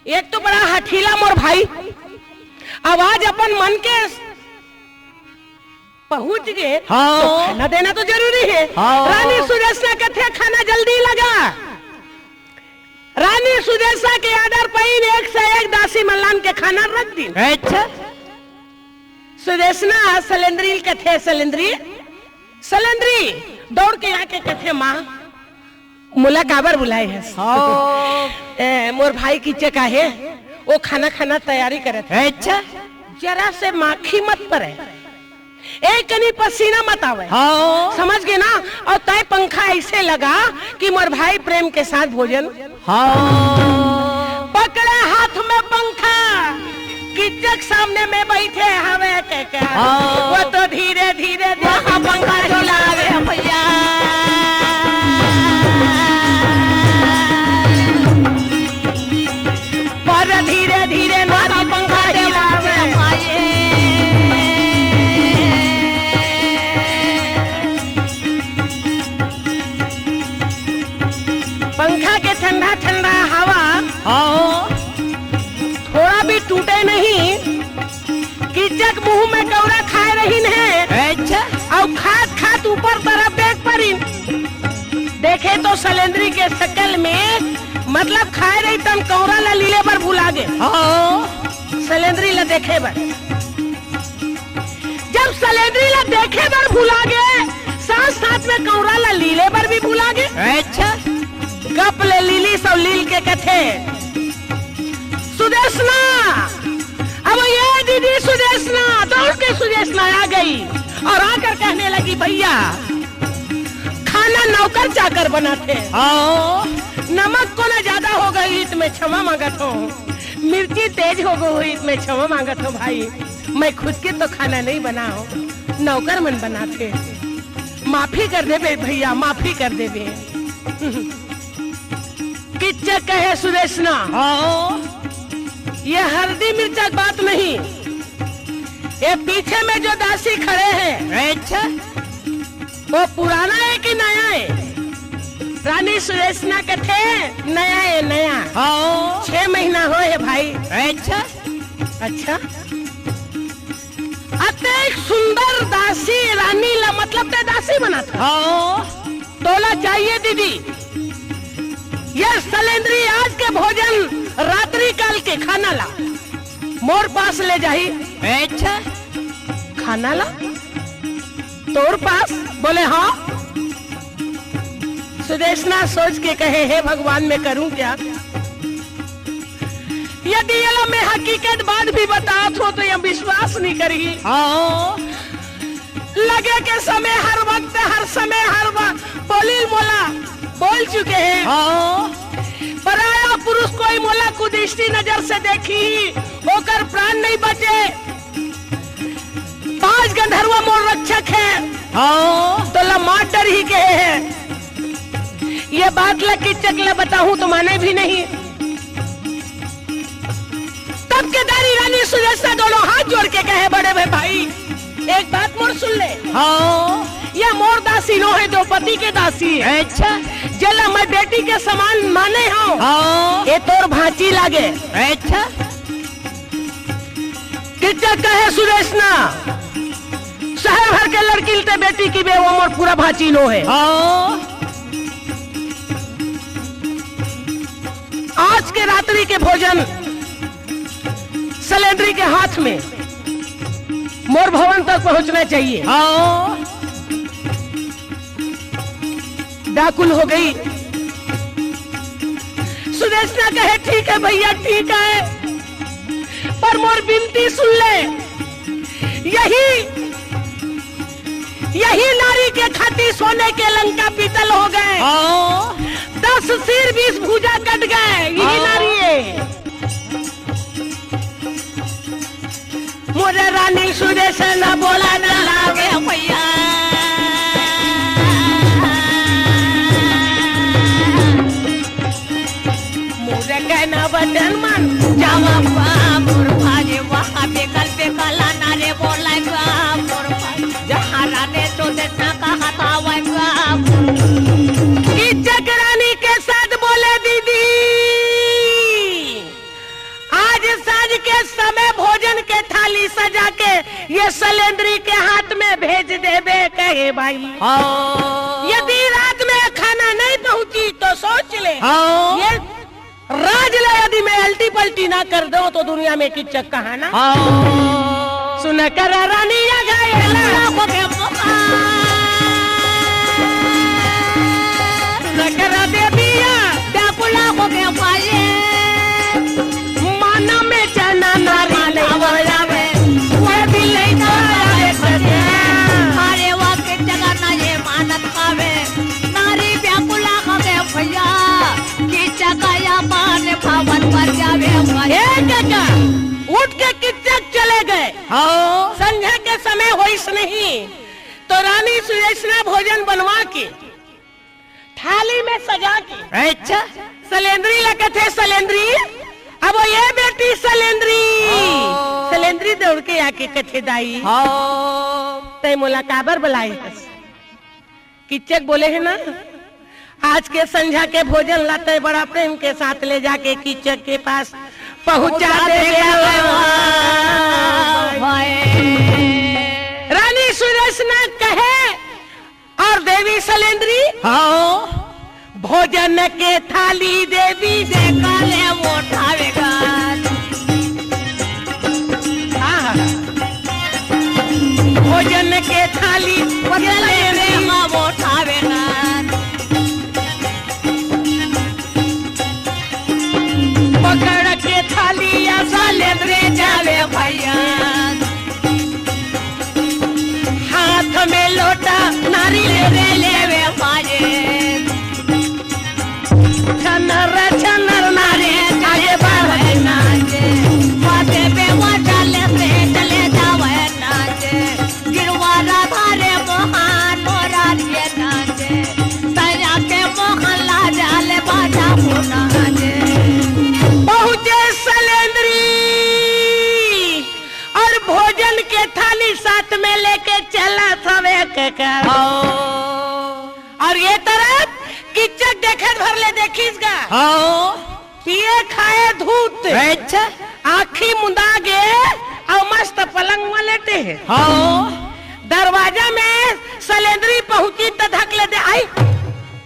एक तो बड़ा हठीला मोर भाई, अब आज अपन मन के पहुंच गए, हाँ। तो खाना देना तो जरूरी है। हाँ। रानी सुदेशना कथे, खाना जल्दी लगा। रानी सुदेशना के order पाइन एक से एक दासी मल्लान के खाना रख दिन। अच्छा। सुदेशना सलेंद्री ल कथे, सलेंद्री, सलेंद्री दौड़ के आके कथे, माँ, मोला काबर बुलाए हस? हाँ। ए, मोर भाई किच्चक आहे, वो खाना खाना तैयारी करत हे। अच्छा। जरा से माखी मत परे, एक कनी पसीना मत आवे। हाँ। समझ गे ना? अउ तैं पंखा अइसे लगा कि मोर भाई प्रेम के साथ भोजन। हाँ। पकड़े हाथ में पंखा, किच्चक सामने में बइठे हवे के का? हाँ। वो तो धीरे धीरे देखा पंखा डोलावे भइया। पर धीरे धीरे नारी पंखा हिलावे। पंखा के ठंडा ठंडा हवा। हाँ। थोड़ा भी टूटे नहीं। किच्चक मुंह में कौरा खाए रहिन हे। अच्छा। अउ खात खात ऊपर तरफ देख परिन। देखे तो सलेंद्री के शकल में, मतलब खाए रही तन कौरा ला लीले बर भुला गे। हाँ। सलेंद्री ला देखे बर। जब सलेंद्री ला देखे बर भुला गे, साथ साथ में कौरा ला लीले बर भी भुला गे। अच्छा। गप ले लीली सव लील के कथे, सुदेशना, अब ये दीदी सुदेशना, दौड़ के सुदेशना आ गई और आकर कहने लगी, भइया, खाना नौकर चाकर बनाथे। हाँ। नमक कोनो ज्यादा हो गई त मैं क्षमा मांगत हूँ, मिर्ची तेज हो गई होही त मैं क्षमा मांगत हूँ भाई, मैं खुद के तो खाना नहीं बनाओं, नौकर मन बनाथे। माफी कर देबे भइया, माफी कर देबे। किच्चक कहे सुदेशना, हाँ। ये हल्दी मिर्चा के बात नहीं, ये पीछे में जो दासी खड़े हैं, अच्छा। वो पुराना हे कि नया हे? रानी सुदेशना कथे, नया हे, नया। हाँ। छह महीना होय हे भाई। अच्छा। अच्छा। अतेक सुंदर दासी रानी ला, मतलब तैं दासी बनाथस। हाँ। तोला चाहिए दीदी, ये सलेंद्री आज के भोजन, रात्रि काल के खाना ला मोर पास ले जाही। अच्छा। खाना ला तोर पास? बोले, हाँ। सुदेशना सोच के कहे, हे भगवान, मैं करूं क्या? यदि एला मैं हकीकत बात भी बतात हूँ, तो ये विश्वास नहीं करही। हाँ। लगे के समय, हर वक्त, हर समय, हर व-, बोलिल मोला, बोल चुके हैं। हाँ। पराया पुरुष कोई मोला कुदृष्टि नजर से देखही, ओकर प्राण नहीं बचे। पांच गंधर्व मोर रक्षक हे। हाँ। तोला मार डरही कहे हे। ये बात ला किच्चक ला बताहूं तो माने भी नहीं। तब के दारी रानी सुदेशना दोनों हाथ जोड़ के कहे, बड़े भाई, भाई, एक बात मोर सुन ले। हाँ। ये मोर दासी नो हे, द्रौपदी के दासी हे। अच्छा। जेला मैं बेटी के समान माने हूँ। हाँ। ये तोर भांची लागे। अच्छा। किच्चक कहे सुदेशना, शहर भर के लड़की ल तैं बेटी किबे, वो मोर पूरा भांची नो हे। हाँ। आज के रात्रि के भोजन सलेंद्री के हाथ में मोर भवन तक पहुंचना चाहिए। हाँ। व्याकुल हो गई। सुदेशना कहे, ठीक है भइया, ठीक है, पर मोर बिनती सुन ले। यही, यही नारी के खातिर सोने के लंका पीतल हो गए। हाँ। दस सिर बीस भुजा कट गए, यही हाँ। नारी हे। मोरे रानी सुदेशना बोला न लावे भइया। मोरे कहना बचन मन जावा बा मोर भाजे, वहाँ बेकल बेकल आना रे बोला बा मोर भाजे, जहाँ रानी सुदेशना कहा था वह बा मोर। किच्चक रानी के साथ बोले, दीदी, आज सांझ के समय भोजन के थाली सजा के ये सलेंद्री के हाथ में भेज देबे कहे भाई। हाँ। यदि रात में खाना नहीं पहुंची तो सोच ले। हाँ। ये राज ले यदि मैं अल्टी पल्टी ना कर दूं तो दुनिया में किच्चक कहाना। हाँ। सुन कर रानी आ गए ला। सुन कर देविया। व्याकुला हो गया पाए। माना हाँ। संझा के समय होइस नहीं, तो रानी सुदेसना भोजन बनवा के थाली में सजा के अच्छा। सलेंदरी ला कथे, "सलेंदरी, अब ये बेटी सलेंदरी।" हाँ। सलेंदरी दौड़ के आके कथे, "दाई, हाँ। तैं मोला काबर बलाए हस?" किच्चक बोले हे ना, "आज के संझा के भोजन ला तैं बड़ा प्रेम के साथ ले जाके किच्चक के पास पहुंचा दे।" रानी सुदेसना कहे, और देवी सलेंदरी, हाँ। भोजन के थाली देवी देखा ले उठावेगा। हाँ, हाँ। भोजन के थाली, भोजन के थाली उठावेगा। पकड़ के थाली या सलेंदरी जावे भैया। हाथ में लोटा नारी ले रे लेवे माये। छनर छनर नारी आगे बढ़े नाचे। बाते पे वो चले से चले जावे नाचे। गिरवा राधा रे मोहन मोरा रे नाचे। तैया के मोहन ला जाले बाजा हो नाचे। पहुँचे सलेंदरी। और भोजन के थाली साथ में लेके चलत हवे कका। हाँ। और ये तरफ किच्चक देखत भर ले देखिस गा। हाँ। पिए खाए धूत। अच्छा। आँखी मुंदा गे और मस्त पलंग में लेटे हे। हाँ। दरवाजा में सलेंदरी पहुँची त धक ले दे आई।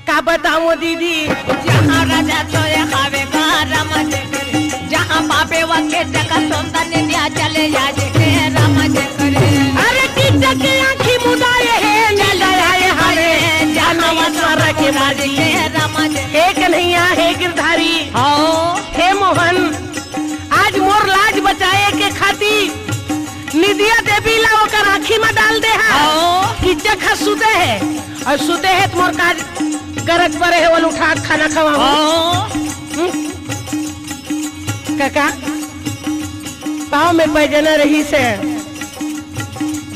का बताऊं दीदी? जहाँ राजा सोए खावे का राम जे करे, जहाँ पापे वके जगह सोमदा ने न्या चले आज के राम जे करे। अरे किच्चक के आँखी मुदाए हे, चले आए हरे, जहाँ ईश्वर के मर्जी। के राम जे हे कन्हैया, हे गिरधारी, हाँ। हे मोहन, आज मोर लाज बचाए के खातिर निदिया देवी ला ओकर आँखी में डाल दे हा। हाँ। किच्चक ह सुते हे और सुते हे त मोर काज गरज परे हे, ओला उठा के खाना खवाऊं। हाँ। हम्म? कका, पाँव में पैजन रहिस हे,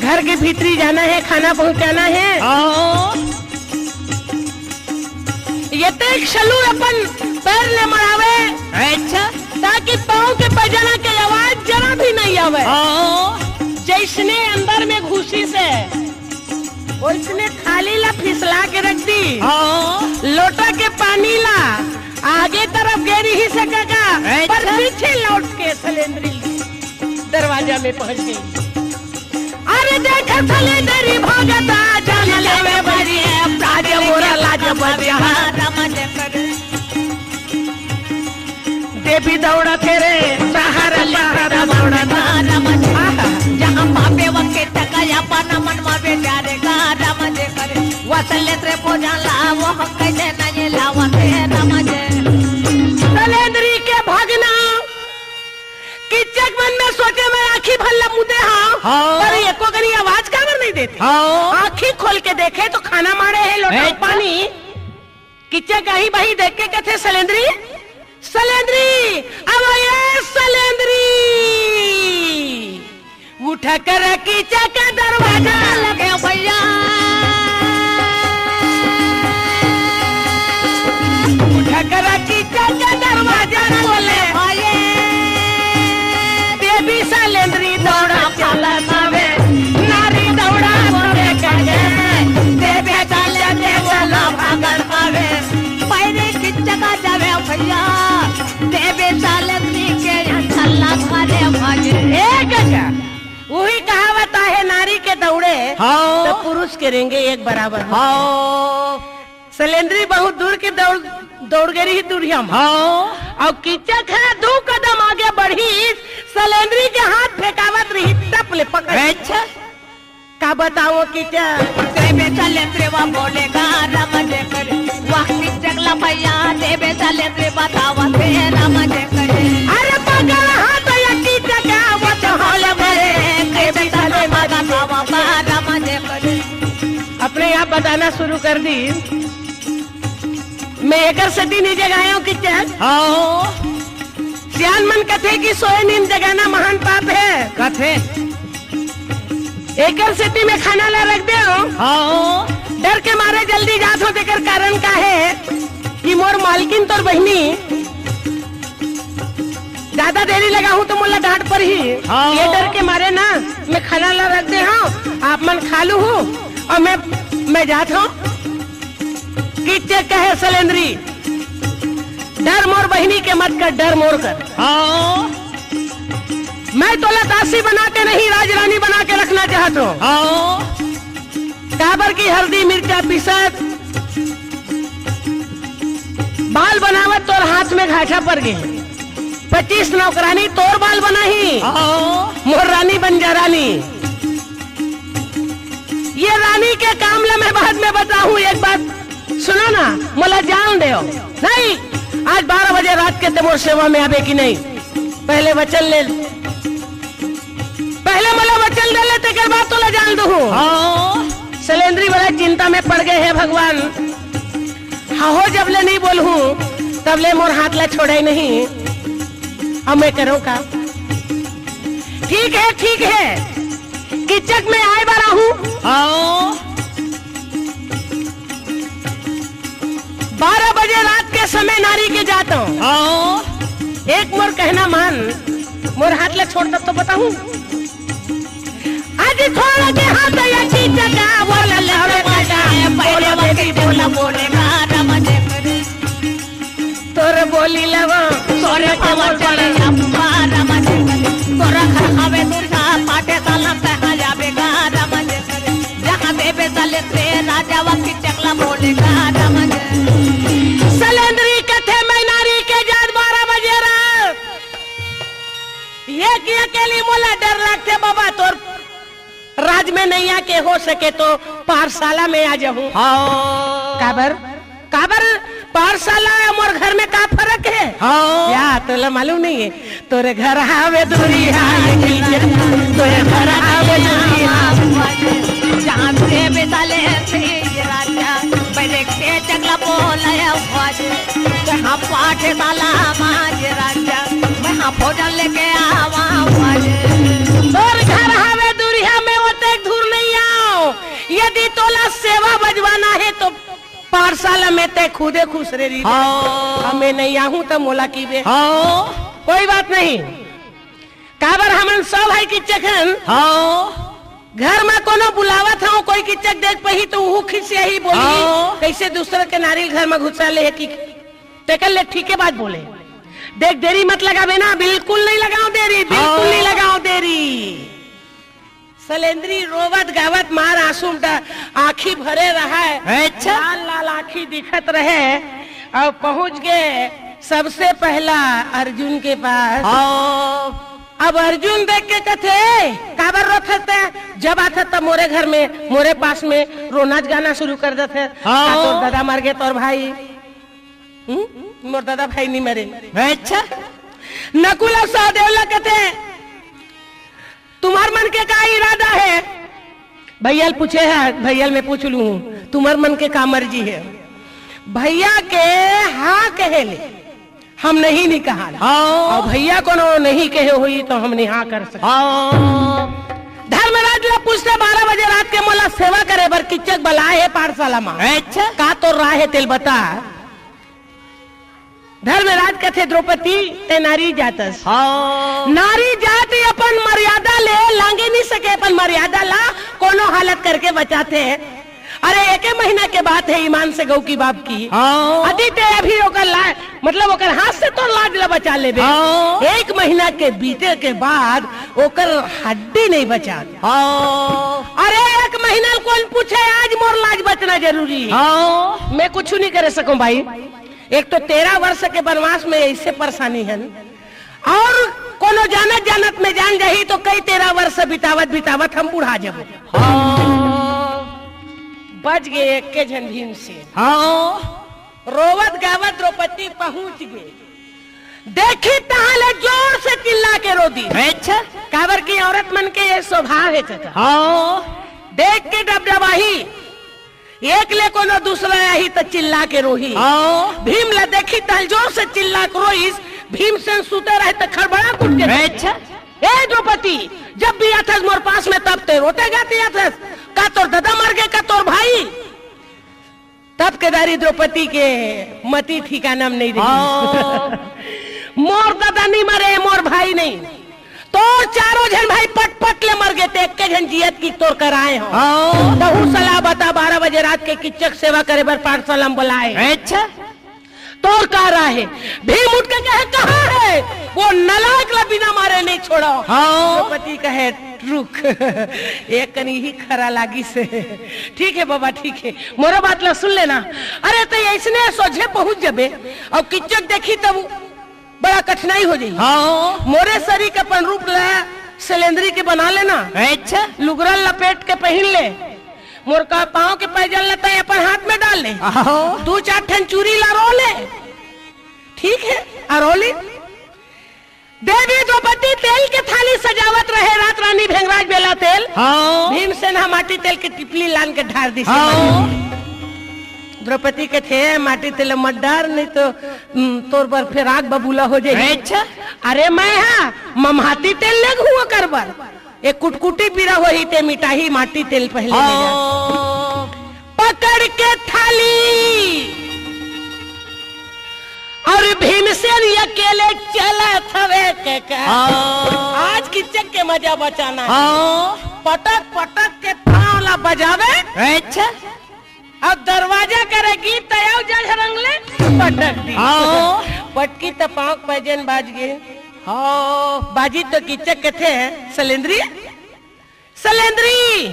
घर के भीतरी जाना हे, खाना पहुँचाना हे। हाँ। ये तो एक सलूर अपन पैर ले मरावे। अच्छा। ताकि पाँव के बजना के आवाज जरा भी नहीं आवे। हाँ। जैसने अंदर में घुसिस हे, वैसने थाली ला फिसला के रख दिस। हाँ। लोटा के पानी ला आगे तरफ गे रिहिस हे कका, अच्छा। पर पीछे लौट के सलेंदरी दरवाजा में पहुंच गई। अरे देख सलेंदरी भगता जान लेवे बड़ी, आज मोरा लाज बचा। राम जे करे। देवी दौड़त हे रे, सहारा सहारा दौड़त। राम जे करे। आहा। जहाँ पापे वके टका या पाना मन मा बेचारे का राम जे करे। वसले त्रे भोजन लावो हम कैसे नहीं लावत हे राम जे। सलेंदरी के भगना किच्चक मन में सोचे, मैं आँखी भर ला मुदे हंव, हाँ। पर एको कनी आवाज काबर नहीं देथे? हाँ। आँखी खोल के देखे तो खाना माड़े हे, लोटा अच्छा। पानी। किच्चक आही बाही देख के कथे, सलेंदरी, सलेंदरी, अब ये सलेंदरी। उठ कर किच्चक दरवाजा लगे भैया। उठ कर किच्चक दरवाजा खोले। देवी सलेंदरी दौड़ा चलत हवे, नारी दौड़ा करे करे। देवी सलेंदरी वाला भागल हवे, पैरे किच्चक जावे भैया। देवी सलेंदरी के यहाँ छल्ला घरे भजे। ए कका, उही कहावत आहे, नारी के दौड़े हाँ। तो पुरुष के रेंगे एक बराबर हो। हाँ। सलेंदरी बहुत दूर के दौड़, दौड़ गे रिहिस दूरिहा म। हाँ। अउ किच्चक ह दू कदम आगे बढ़िस, सलेंदरी के हाथ फेंकावत रिहिस, टप ले पकड़। अच्छा। का बतावंव किच्चक? देवे सलेंदरी वा बोले गा राम जे करे, वाह किच्चक ला भैया, देवे सलेंदरी बतावा दे राम जे करे। अरे पकड़ हाथ या किच्चक, वो तो हाल बड़े, देवे सलेंदरी बतावा बा राम जे करे। अपने आप बताना शुरू कर दिस। मैं एकर सेती नइ जगायंव किच्चक। हाँ। सियान मन कथे कि सोए नींद जगाना महान पाप हे। कथे। एकर सेती मैं खाना ला रख दे हूँ। हाँ। डर के मारे जल्दी जात हूँ, तेकर कारण का है कि मोर मालकिन तोर बहिनी ज्यादा देरी लगाहूँ तो मोला डांट पड़ही। हाँ। ये डर के मारे ना मैं खाना ला रख दे हूँ, आप मन खा लू हूँ और मैं मैं जात हूँ। किच्चक कहे सलेंद्री, डर मोर बहिनी के मत कर, डर मोर कर। हाँ। मैं तोला दासी बना के नहीं, राजरानी बना के रखना चाहत हूँ। हाँ। काबर की हल्दी मिर्चा पीसत, बाल बनावत तोर हाथ में घाटा पड़ गे। पच्चीस नौकरानी तोर बाल बनाही। हाँ। मोर रानी बन जा रानी। ये रानी के काम ला मैं बाद में बताहूँ, एक बात सुनो ना, मोला जान देव। नहीं, आज बारह बजे रात के ते मोर सेवा में आबे कि नहीं? पहले वचन ले, पहले मोला वचन दे ले, तेकर बाद तोला जान दूँ। हाँ। सलेंद्री बड़ा चिंता में पड़ गे, हे भगवान, हाँ हो, जब ले नहीं बोलहूँ, तब ले मोर हाथ ला छोड़े नहीं। अब मैं करूँ का? ठीक है, ठीक है, किच्चक मैं आए बर आहूँ। हाँ। बारह बजे रात के समय नारी के जात हूँ। हाँ। एक मोर कहना मान, मोर हाथ ला छोड़, तब तो बताहूँ। आज छोड़ के हाथ या खींच का, बोल ले रे बेटा, बोल बेटी, बोल, बोले ना राम जय करे। तोर बोली लगा, तोरे पावर चले अम्मा राम जय करे। तोरा घर हवे दुर्गा पाटे साला तहाँ जाबे गा राम जय करे। जहाँ देबे साले से राजा वा किच्चक ला बोले गा राम जय करे। सलेंद्री कथे मैं नारी के जात बारह बजे रात। ये की अकेली मोला डर लगथे बाबा, तोर राज में नहीं आके हो सके तो पाठशाला में आ जाहूँ। हाँ। काबर, काबर पाठशाला अउ मोर घर में का फर्क है? हाँ। या तोला मालूम नहीं है? तोरे घर हावे दूरिहा, ये की, तोरे घर हावे दूरिहा। जहाँ से बेताले से ये राजा, बैठे के चकला बोला या ख्वाजा। मैं हाँ पाठशाला माँ जे राजा, मैं हाँ भोजन लेके आवा आज। तोर घर हवे दूरिहा में ओतेक दूर नहीं आओ। यदि तोला सेवा बजवाना है तो पाठशाला में ते खुदे खुसरे रही। हाँ। हमें नहीं आहूँ तो मोला की बे। हाँ। कोई बात नहीं। काबर हमन सब है किच्चक हन। हाँ। घर में कोनो बुलावत हूँ, कोई किच्चक देख पही तो उहू खिसियाही बोली, हाँ। कैसे दूसरे के नारी घर में घुसा ले है कि तेकर ले ठीक के बात बोले। देख, देरी मत लगावे ना, बिल्कुल नहीं लगाओ देरी, बिल्कुल हाँ। नहीं लगाओ देरी। सलेंद्री रोवत गावत मार आंसू उमटा आँखी भरे रहा है। अच्छा। लाल लाल आँखी दिखत रहे और पहुँच गए सबसे पहला अर्जुन के पास। हाँ। अब अर्जुन देख के कथे, "काबर रोथस ते? जब आथस तब मोरे घर में, मोरे पास में रोना गाना शुरू कर देथस। हाँ। का तोर दादा मर गे तोर भाई?" हम्म? मोर दादा भाई नहीं मरे। अच्छा। नकुल अउ सहदेव ला कथे, "तुम्हार मन के का इरादा है?" भैया ल पूछे है, भैया ल मैं पूछ लूँ, "तुम्हार मन के का मर्जी है?" भैया के हाँ कहे ले, हम नहीं, नहीं कहा। हाँ। और भैया कोनो नहीं कहे हुई तो हम नहीं हाँ कर सकते। हाँ। धर्मराज ला पूछते, "बारह बजे रात के मोला सेवा करे बर किच्चक बलाए है पाठशाला में। अच्छा। का तोर राय है तेल बता।" धर्मराज कथे, "द्रौपदी, ते नारी जातस। हाँ। नारी जात अपन मर्यादा ले लांगे नहीं सके, अपन मर्यादा ला कोनो हालत करके बचाथे।" अरे, एके महीना के बात है, ईमान से गऊ की बाप की। हाँ। अदी ते अभी ओकर ला-, मतलब ओकर हाथ से तोर लाज ला बचा लेबे। हाँ। एक महीना के बीते के बाद ओकर हड्डी नहीं बचा। हाँ। अरे, एक महीना ल कौन पूछे, आज मोर लाज बचना जरूरी है। हाँ। मैं कुछ नहीं करे सकूं भाई। एक तो तेरह वर्ष के वनवास में ऐसे परेशानी है न, और कोनो जानत जानत में जान जाही तो कई तेरह वर्ष बितावत बितावत हम बुढ़ा जबो। हाँ। बच गए एक के झन भीम से। हाँ। रोवत गावत द्रौपदी पहुंच गए। देखी तहां ले जोर से चिल्ला के रो दी। अच्छा। काबर की औरत मन के ये स्वभाव है चाचा। हाँ। देख के डबडबाही, एक ले कोनो दूसरा आही त चिल्ला के रोही। हाँ। भीम ला देखी तहां जोर से चिल्ला के रोईस, भीमसेन सुते रहे त खड़बड़ा के उठ के। अच्छा। ए द्रौपदी, जब भी आथस मोर पास में, तब ते रोते गाते आथस। का तोर ददा मर गे, का तोर भाई? तब केदारी द्रौपदी के मति ठिकाना में नहीं रही। हाँ। मोर ददा नहीं मरे, मोर भाई नहीं। तोर चारों झन भाई पट पट ले मर गे, ते एक झन जियत कि तोर कराए हो। हाँ। तहू सलाह बता, बारह बजे रात के किच्चक सेवा करे बर पाठशाला में बुलाए। अच्छा। तोर का राय हे? भीम उठ के कहे, "कहाँ हे? वो नलायक ला बिना मारे नहीं छोड़ा।" हाँ। द्रौपदी कहे, "रुक, एक कनी ही खरा लागिस हे।" "ठीक हे बाबा, ठीक हे, मोरो बात ला सुन लेना।" "अरे, ते अइसने सोझे पहुंच जबे, अउ किच्चक देखी तब बड़ा कठिनाई हो जाई।" हाँ। "मोरे सरीक अपन रूप ला सलेंद्री के बना लेना।" अच्छा। "लुगरा लपेट के पहिन ले।" मोर का पाँव के पैजन ल तैं अपन हाथ में डाल ले। आहो। दू चार ठन चूरी ला रो ले। ठीक हे, अरोली। देवी द्रौपदी तेल के थाली सजावत रहे, रात रानी भेंगराज बेला तेल। हाँ। भीमसेन ह माटी तेल के टिपली लान के ढार दिस। हाँ। द्रौपदी कथे, "माटी तेल मत डार, नहीं तो, उम, तोर बर फेर आग बबूला हो जाही।" अच्छा। "अरे मैं हा ममहाती तेल लेगहूँ ओकर बर।" ए कुटकुटी पीरा होही ते मिटाही माटी तेल पहले ले जा। हाँ। पकड़ के थाली अउ भीमसेन अकेले चलत हवे के का। हाँ। आज किच्चक के मजा बचाना हे। हाँ। पटक पटक के पाँव ला बजावे। अच्छा। अब दरवाजा करे गीत आयो जझरंग ले पटक दी। हाँ। पटकी त पाँव के पैजन बाज गे। हाँ। बाजी तो किच्चक कथे, "सलेंद्री, सलेंद्री,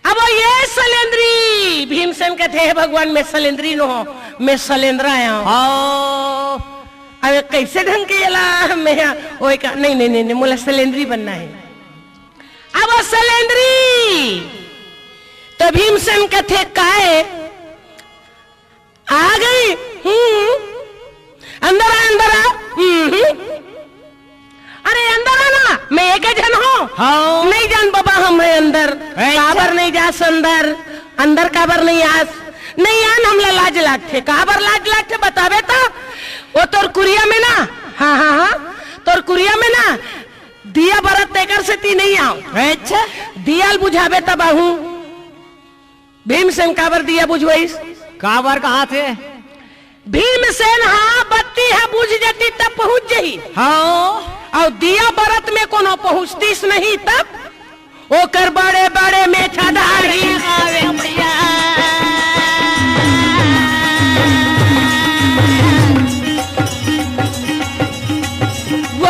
अब ये सलेंद्री।" भीमसेन कथे, "हे भगवान, मैं सलेंद्री नो हो, मैं सलेंद्रा आयो।" हाँ। अब कइसे ढंग के एला मैं, ओए का, "नहीं, नहीं, नहीं, नहीं, मोला सलेंद्री बनना हे।" अब सलेंद्री तो भीमसेन कथे, "काय आ गई?" "हम्म।" "अंदर आ, अंदर आ।" "हम्म।" "अरे अंदर आ ना, मैं एक झन हो।" हाँ। "नहीं जान बाबा, हम है अंदर।" अच्छा। "काबर नहीं जास अंदर? अंदर काबर नहीं आस?" "नहीं आन, हमला लाज लागथे।" "काबर लाज लागथे, बताबे तो।" "वो तोर कुरिया में ना, हाँ, हाँ, हाँ, तोर कुरिया में ना दिया बरत, तेकर सेती नहीं आव।" अच्छा। "दिया ल बुझाबे तब आहूँ।" भीमसेन काबर दिया बुझवइस? काबर कहाथे? भीमसेन हा बत्ती हा बुझ जती तब पहुंच जही। हाँ। अउ दिया बरत में कोनो पहुंचतीस नहीं तब ओकर बड़े बड़े मेछा दाढ़ी। आवे भैया।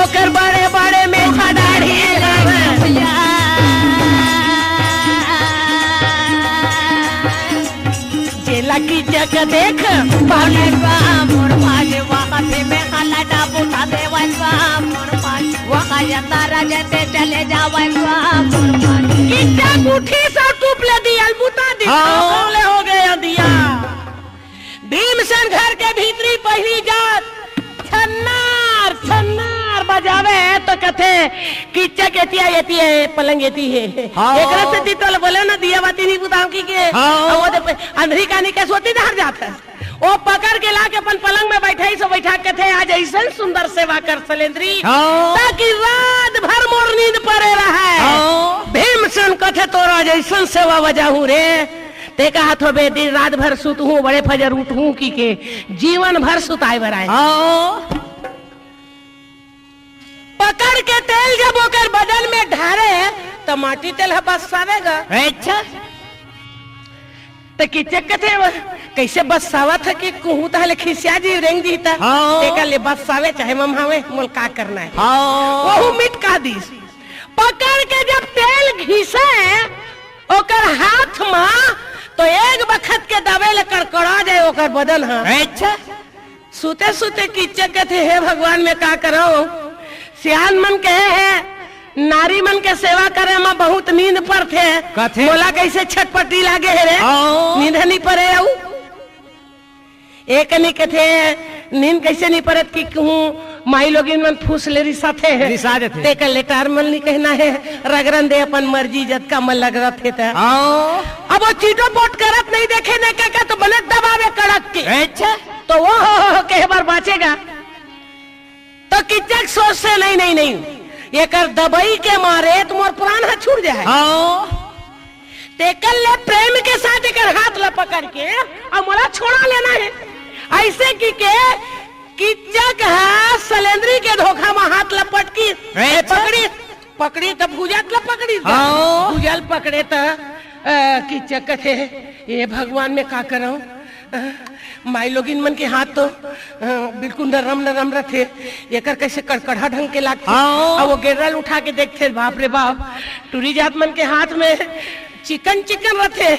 ओकर बड़े बड़े मेछा दाढ़ी। भैया। जेला किचक देख, पाले बा मोर भाज, वखा भी में खाला डाबू उठा देवन बा मोर भाज, वखा जता राजे ते चले जावन बा मोर भाज। किचक उठी सा टूप ले दियल बुता दे, हाँ। ले हो गए अंधिया। भीमसेन घर के भीतरी पहिली जात छन्नार, छन्नार बजावे तो कथे, "किच्चक एतिया, एतिया, पलंग एती हे।" हाँ। एकरा सेती तो बोले ना, दिया बाती नहीं बुताव की के। हाँ। अब वो दे पे अंधरी कानी के सोती डहर जात हे। वो पकड़ के लाके अपन पलंग में बैठाइस, बैठा के कथे, "आज अइसन सुंदर सेवा कर सलेंद्री, हाँ। ताकि रात भर मोर नींद परे रहे।" हाँ। भीमसेन कथे, "तोर आज अइसन सेवा बजाहूँ रे।" ते कहत होबे, "दिन रात भर सुतहूँ, बड़े फजर उठहूँ," की के जीवन भर सुताए बर आए। हाँ। पकड़ के तेल जब ओकर बदन में ढारे, त माटी तेल ह बस्सावे गा। अच्छा। त किचक कथे, "कइसे बस्सावत ह कि कहूँ तहले खिसिया जी रेंग जी त।" हाँ। तेकर ले बस्सावे चाहे ममहावे, मोल का करना हे। हाँ। वहू मिट कह दिस। पकड़ के जब तेल घिसे ओकर हाथ मा, तो एक बखत के दबे ले कड़कड़ा जाए ओकर बदन ह। अच्छा। सुते सुते किचक कथे, "हे भगवान, मैं का करव?" सियान मन कहे हे, "नारी मन के सेवा करे मा बहुत नींद परथे।" कथे? "मोला कइसे छटपटी लागे हे रे, हाँ। नींद ह नी परे अउ।" एक कनी कथे, "नींद कइसे नी परत?" कि कहूँ माई लोगिन मन फूस ले रिसाथे। रिसा देथे। तेकर ले टार मन नी कहना हे, रगरन दे अपन मर्जी, जतका मन ल रगरत हे त। हाँ। अब वो चीटो पोट करत नहीं देखे ने का, का तो बने दबावे कड़क के। अच्छा। तो वो हो, हो, हो कहे बर बाँचे गा। तो किचक सोचथे, "नहीं, नहीं, नहीं, एकर दबई के मारे त मोर प्राण ह छूट जाए। हाँ। तेकर ले प्रेम के साथ एकर हाथ ला पकड़ के अउ मोला छोड़ा लेना हे। अइसे कि के किच्चक ह सलेंदरी के धोखा म हाथ ला पटकी, ए, अच्छा। पकड़ी, पकड़ी त भुजा ल पकड़ी। हाँ। भुजा ल पकड़े त, अ, किच्चक कथे, "ए भगवान, मैं का करंव?" माईलोगिन मन के हाथ तो, अ, बिल्कुल नरम नरम रथे, एकर कइसे कड़कड़ा ढंग के लागथे। हाँ। अउ वो गेंडरा ल उठा के देखथे, बाप रे बाप, टूरी जात मन के हाथ में चिकन चिकन रथे,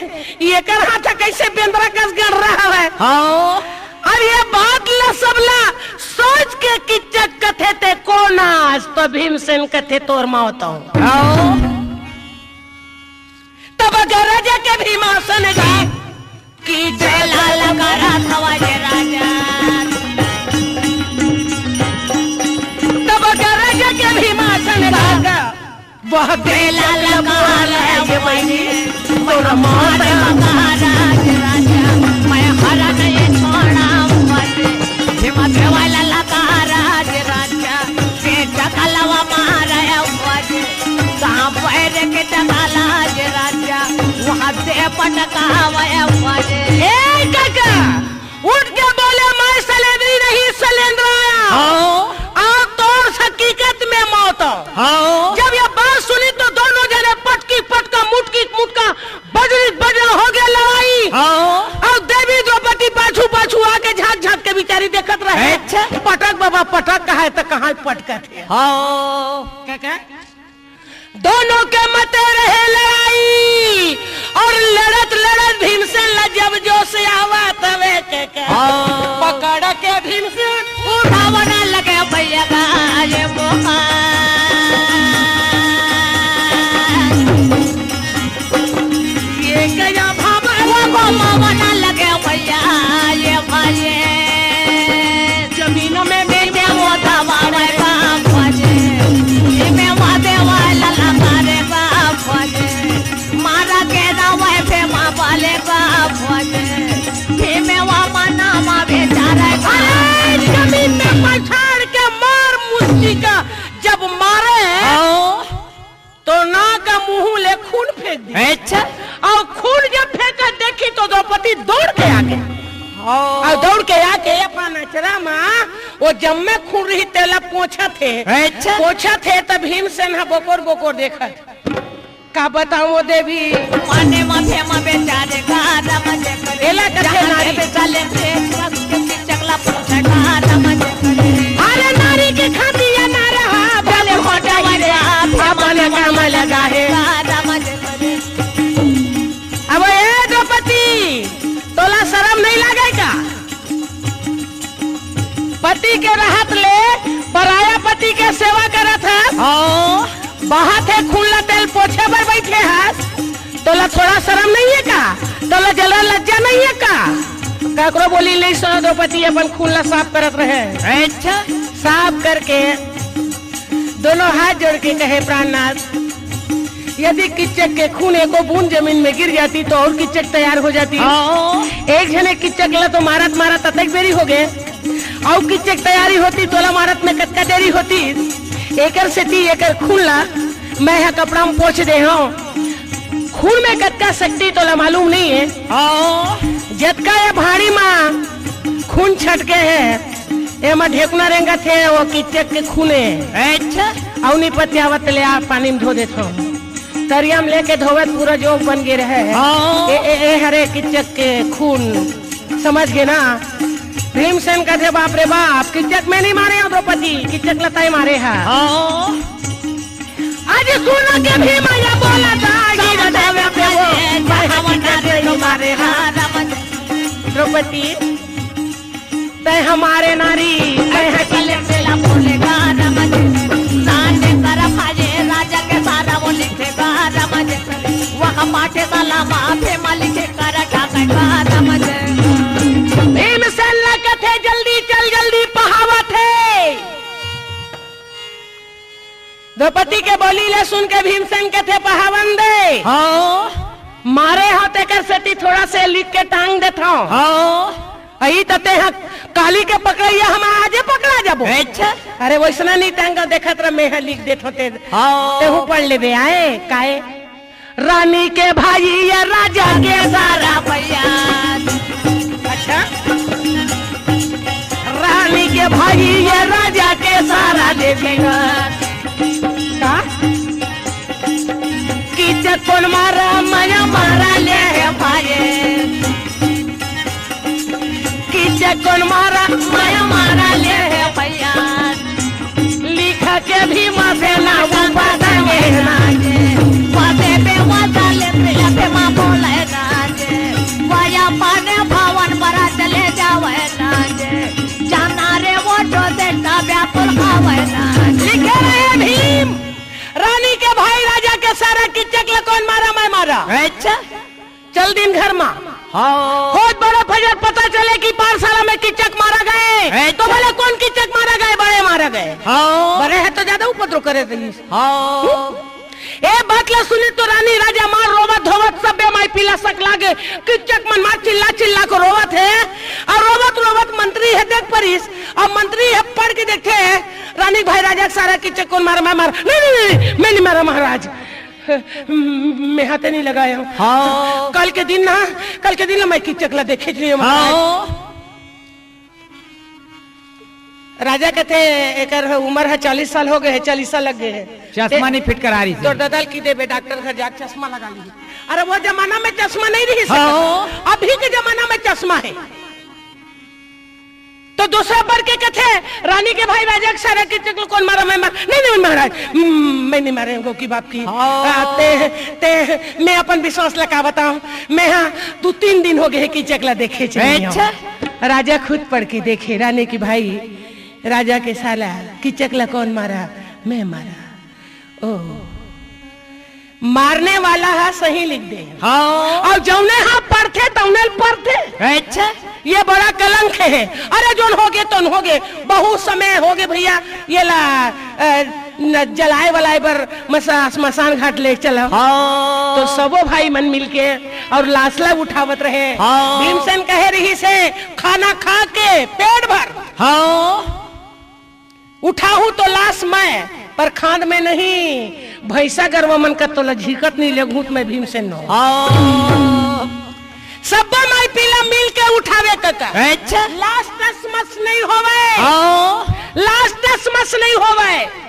एकर हाथ ह कइसे बेंदरा कस गड़रा हवय। हाँ। अउ ये बात ला सबला सोच के किच्चक कथे, "ते कोन आस?" त भीमसेन कथे, "तोर मौत हंव।" हाँ। तब गरज के भीमासन गा कि जय लाल करा थवा ये राजा। तब गरज के भीमासन गा, वह दे लाल कहा है ये बहिनी, तोर मार महाराज राजा, मैं हरा नहीं छोड़ा बजे, भीमा देवाला लगा राज राजा, के चकलवा मारे बजे। कहाँ पैर के टकला जे राजा, वहाँ दे पटकावे बजे। ए काका, उठ के बोले, "मैं सलेंदरी नहीं, सलेंद्रा आंव। हाँ। अउ तोर हकीकत में मौत आंव।" हाँ। जब ये बात सुनी तो दोनों जने पटकी पटका, मुटकी मुटका, बजरी बजरा हो गया लड़ाई। हाँ। अउ देवी द्रौपदी पाछू पाछू आके झांक झांक के बिचारी देखत रहे। अच्छा। पटक बाबा, पटक, कहा है त कहाँ पटकत हे। हाँ। काका, दोनों के मते रहे लड़ाई, अउ लड़त लड़त भीमसेन ला जब जोश आवत हवे के, के हाँ। पकड़ के भीमसेन उठावना लगे भैया गाय मोहा। ये गया भाव वो को पवन लगे भैया ये भाई। जमीन में भीमे वो दवावे बाप जी, भीमे वो देवाला लगा रे बाप जी, मारा के दवाए भीमा वाले बाप जी, भीमे वो मना मा बेचारे बाप अरे, जी। जमीन में पछाड़ के मार मुस्की का जब मारे, हाँ। तो नाक अउ मुंह ले खून फेंक दी। अच्छा। अउ खून जब फेंकत देखी तो द्रौपदी दौड़ के आगे। हाँ। अउ दौड़ के आके अपन अचरा मा वो जम्मे खून रही तेला पोंछत हे। अच्छा। पोंछत हे त भीमसेन ह बोकोर बोकोर देखत। का बतावंव वो देवी। माने माथे मा बेचारे का दम जे करे। एला कथे जहाँ नारी। पे चले थे, बस के चकला पूछे का दम जे करे। अरे नारी के खातिर ये ना रहा, भले होटल रे, अपन काम लगा है। अब ए द्रौपदी, तोला शरम नहीं लागे का? पति के रहत ले पराया पति के सेवा करत हस। हाँ। बहत हे खून ला तेल पोछे बर बैठे हस। तोला थोड़ा शरम नहीं हे का? तोला जरा लज्जा नहीं हे का? काकरो बोली नहीं सुनो, द्रौपदी अपन खून ला साफ करत रहे। अच्छा। साफ करके दोनों हाथ जोड़ के कहे, "प्राणनाथ, यदि किच्चक के खून एको बूंद जमीन में गिर जाती तो अउ किच्चक तैयार हो जाती।" हाँ। एक झने किच्चक ला तो मारत मारत अतेक बेरी हो गे, अउ किच्चक तैयारी होती तोला मारत में कतका देरी होती। एकर सेती एकर खून ला मैं ह कपड़ा में पोंछ दे हंव। खून में कतका शक्ति तोला मालूम नहीं हे। हाँ। जतका ये भाड़ी मा खून छटके हे, एमा ढेकुना रेंगत हे, वो किच्चक के खूने। अच्छा। अउ नहीं पतियावत ले आ पानी में धो देथंव। तरिया में लेके धोवत पूरा जोग बन गे रहे। हाँ। ए, ए, ए हरे किच्चक के खून, समझ गे ना? भीमसेन कथे, "बाप रे बाप, किच्चक मैं नहीं मारे हंव द्रौपदी, किच्चक ला तैं मारे हा।" हाँ। आज सुन के भीम या बोला था, गिर जावे पे वो, मैं किच्चक नहीं मारे हा। द्रौपदी, तैं हमारे नारी, तैं ह चले मेला बोले गाना मजे, नाचे कर भाजे राजा के सारा वो लिखे गाना मजे, वह पाठशाला मा भीमा लिखे कर ठाके गाना मजे। भीमसेन ला कथे, "जल्दी चल, जल्दी पहावत हे।" द्रौपदी के बोली ला सुन के भीमसेन कथे, "पहावन दे।" हाँ। मारे हंव तेकर सेती थोड़ा से लिख के टांग देथंव। हाँ। अई त तेहा काली के पकड़इया, हम आजे पकड़ा जाबो। अच्छा। अरे वइसना नहीं तंग देखत रह, मैं ह लिख देत हों ते। हाँ। तेहू पढ़ लेबे आए, काए? रानी के भाई ये राजा के सारा भैया। अच्छा। रानी के भाई ये राजा के सारा देवी। का? कीचक कोन मारा, मया मारा ले हे भाई। कीचक कोन मारा, मया मारा ले हे भैया। लिखा के भी मसे ना वो बदले ना जे। बदे पे वो डाले पे या पे माँ बोले ना जे। वाया पाने भवन बरा चले जावे ना जे। जाना रे वो जो देखता व्याकुल खावे ना जे। लिखे रहे भीम। रानी के भाई राजा के सारा कीचक ल कोन मारा, मैं मारा। अच्छा। चल दिन घर मा। हाँ। होत बड़े फजर पता चले कि पारसाला में कीचक मारा गए। ए, तो बोले, "कौन कीचक मारा गए?" "बड़े मारा गए।" हाँ। बड़े है तो ज्यादा उपद्रव करे रहिस। हाँ। ए बात ला सुनी तो रानी राजा मार रोवत धोवत सब्बे माई पीला सक लागे। कीचक मन मार चिल्ला चिल्ला को रोवत हे। अउ रोवत रोवत मंत्री हे देख परिस। अउ मंत्री हे पढ़ के देखथे, रानी भाई राजा के सारा कीचक कोन मारा? मैं मारा। नहीं, नहीं, नहीं, मैं नहीं मारा महाराज। मैं हाथे नहीं लगाया हूँ। हाँ। कल के दिन ना, कल के दिन ना मैं कीचक ला देखे नहीं हूँ। हाँ। राजा कहते, "एकर उम्र है चालीस साल हो गए है, चालीस साल लग गए है।" चश्मा ते-, नहीं फिट करा रही थी। तोर ददा ल कहि देबे डॉक्टर घर जाके चश्मा लगा ली। अरे वो जमाना में चश्मा नहीं रही। हाँ। अभी के जमाना में चश्मा है। तो दूसरा बर के कथे, रानी के भाई राजा के सारा कीचक ल कोन मारा? मैं मारा। नहीं, नहीं, महाराज, हम्म, मैं नहीं मारे हूँ गोकी बाप की। हाँ। आ, ते, ते, मैं अपन विश्वास ला का बताऊं, मैं हाँ दो तीन दिन हो गए हैं कीचक ला देखे च नहीं हूँ। अच्छा। राजा खुद पढ़ के देखे, रानी के भाई, राजा के साला कीचक ला कोन मारा? मैं मारा। ओ, मारने वाला हा सही लिख दे। हाँ। अउ जौने हा पढ़थे, तौने ल पढ़थे। अच्छा। ये बड़ा कलंक है। अरे, जोन होगे, तोन होगे। बहुत समय होगे भैया, ये ला, अ, न, जलाए वलाए बर मसा-, श्मशान घाट ले चला। हाँ। तो सबो भाई मन मिलके अउ लाश ला उठावत रहे। हाँ। भीमसेन कहे रहिस हे, "खाना खा के पेट भर।" हाँ। उठाहूं तो लाश मैं, पर खांद में नहीं। भैंसा गरवा मन का तोला झिकत नहीं ले घूंट में भीमसेन नो। हाँ। सब्बो माई पीला मिल के उठावे कका। अच्छा। लाश टसमस नहीं होवे। हाँ। लाश टसमस नहीं होवे।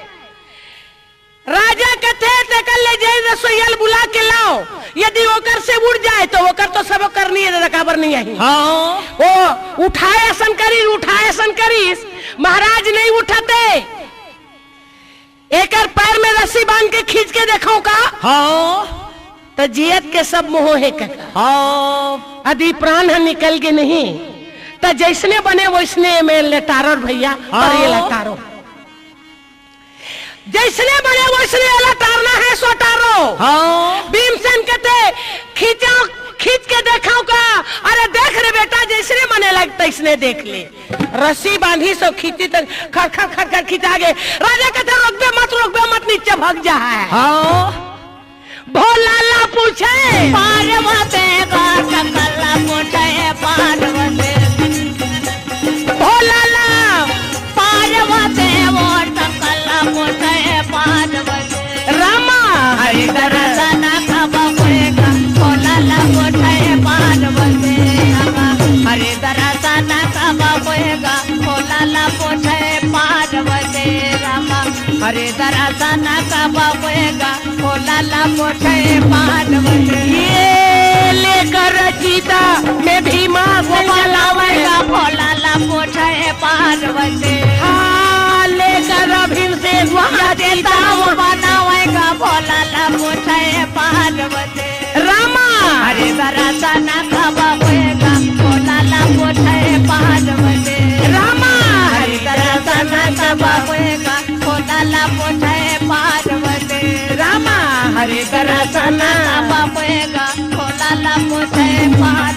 राजा कथे, "तेकर ले जाई रसोइया ल बुला के लाओ, यदि ओकर से उड़ जाए तो ओकर तो सब करनी है, दादा काबर नहीं आई।" हाँ। ओ उठाए असन करिस, उठाए असन करिस, महाराज नहीं उठते। एकर पैर में रस्सी बांध के खींच के देखो का? हाँ। त जियत के सब मोह हे कका। हाँ। अदि प्राण ह निकल गे नहीं, त जैसने बने वैसने में लेटारो भैया, हाँ। पर ये लेटारो। जैसने बने वैसने वाला टारना है, सो टारो। हाँ। भीमसेन कहते, "खींचो, खींच के देखाओ का?" अरे देख रे बेटा, जैसने बने लग तैसने देख ले। रस्सी बांधी सो खींची त खर खर खर खर खींचा गे। राजा कहते, "रोकबे मत, रोकबे मत, नीचे भग जा है।" हाँ। भोला ला पूछे। पार्वती का टकला पूछे पार्वती। भोला ला। पार्वती वो टकला पूछे पार्वती। रामा। हरि दर्शन कब होएगा? भोला ला पूछे पार्वती। रामा। हरि दर्शन कब होएगा? भोला ला पूछे पार्वती। रामा। हरि दर्शन कब होएगा? भोला ला पूछे पार्वती। ये लेकर चिता में भीमा वो बनावेगा। भोला ला पूछे पार्वती। हाँ, लेकर भीमसेन वहाँ चिता वो बनावेगा। भोला ला पूछे पार्वती। रामा। हरि दर्शन कब होएगा? भोला ला पूछे पार्वती। रामा। हरि दर्शन कब होएगा? भोला ला पूछे पार्वती। रामा। हरि दर्शन कब होएगा? भोला ला पूछे पार्वती।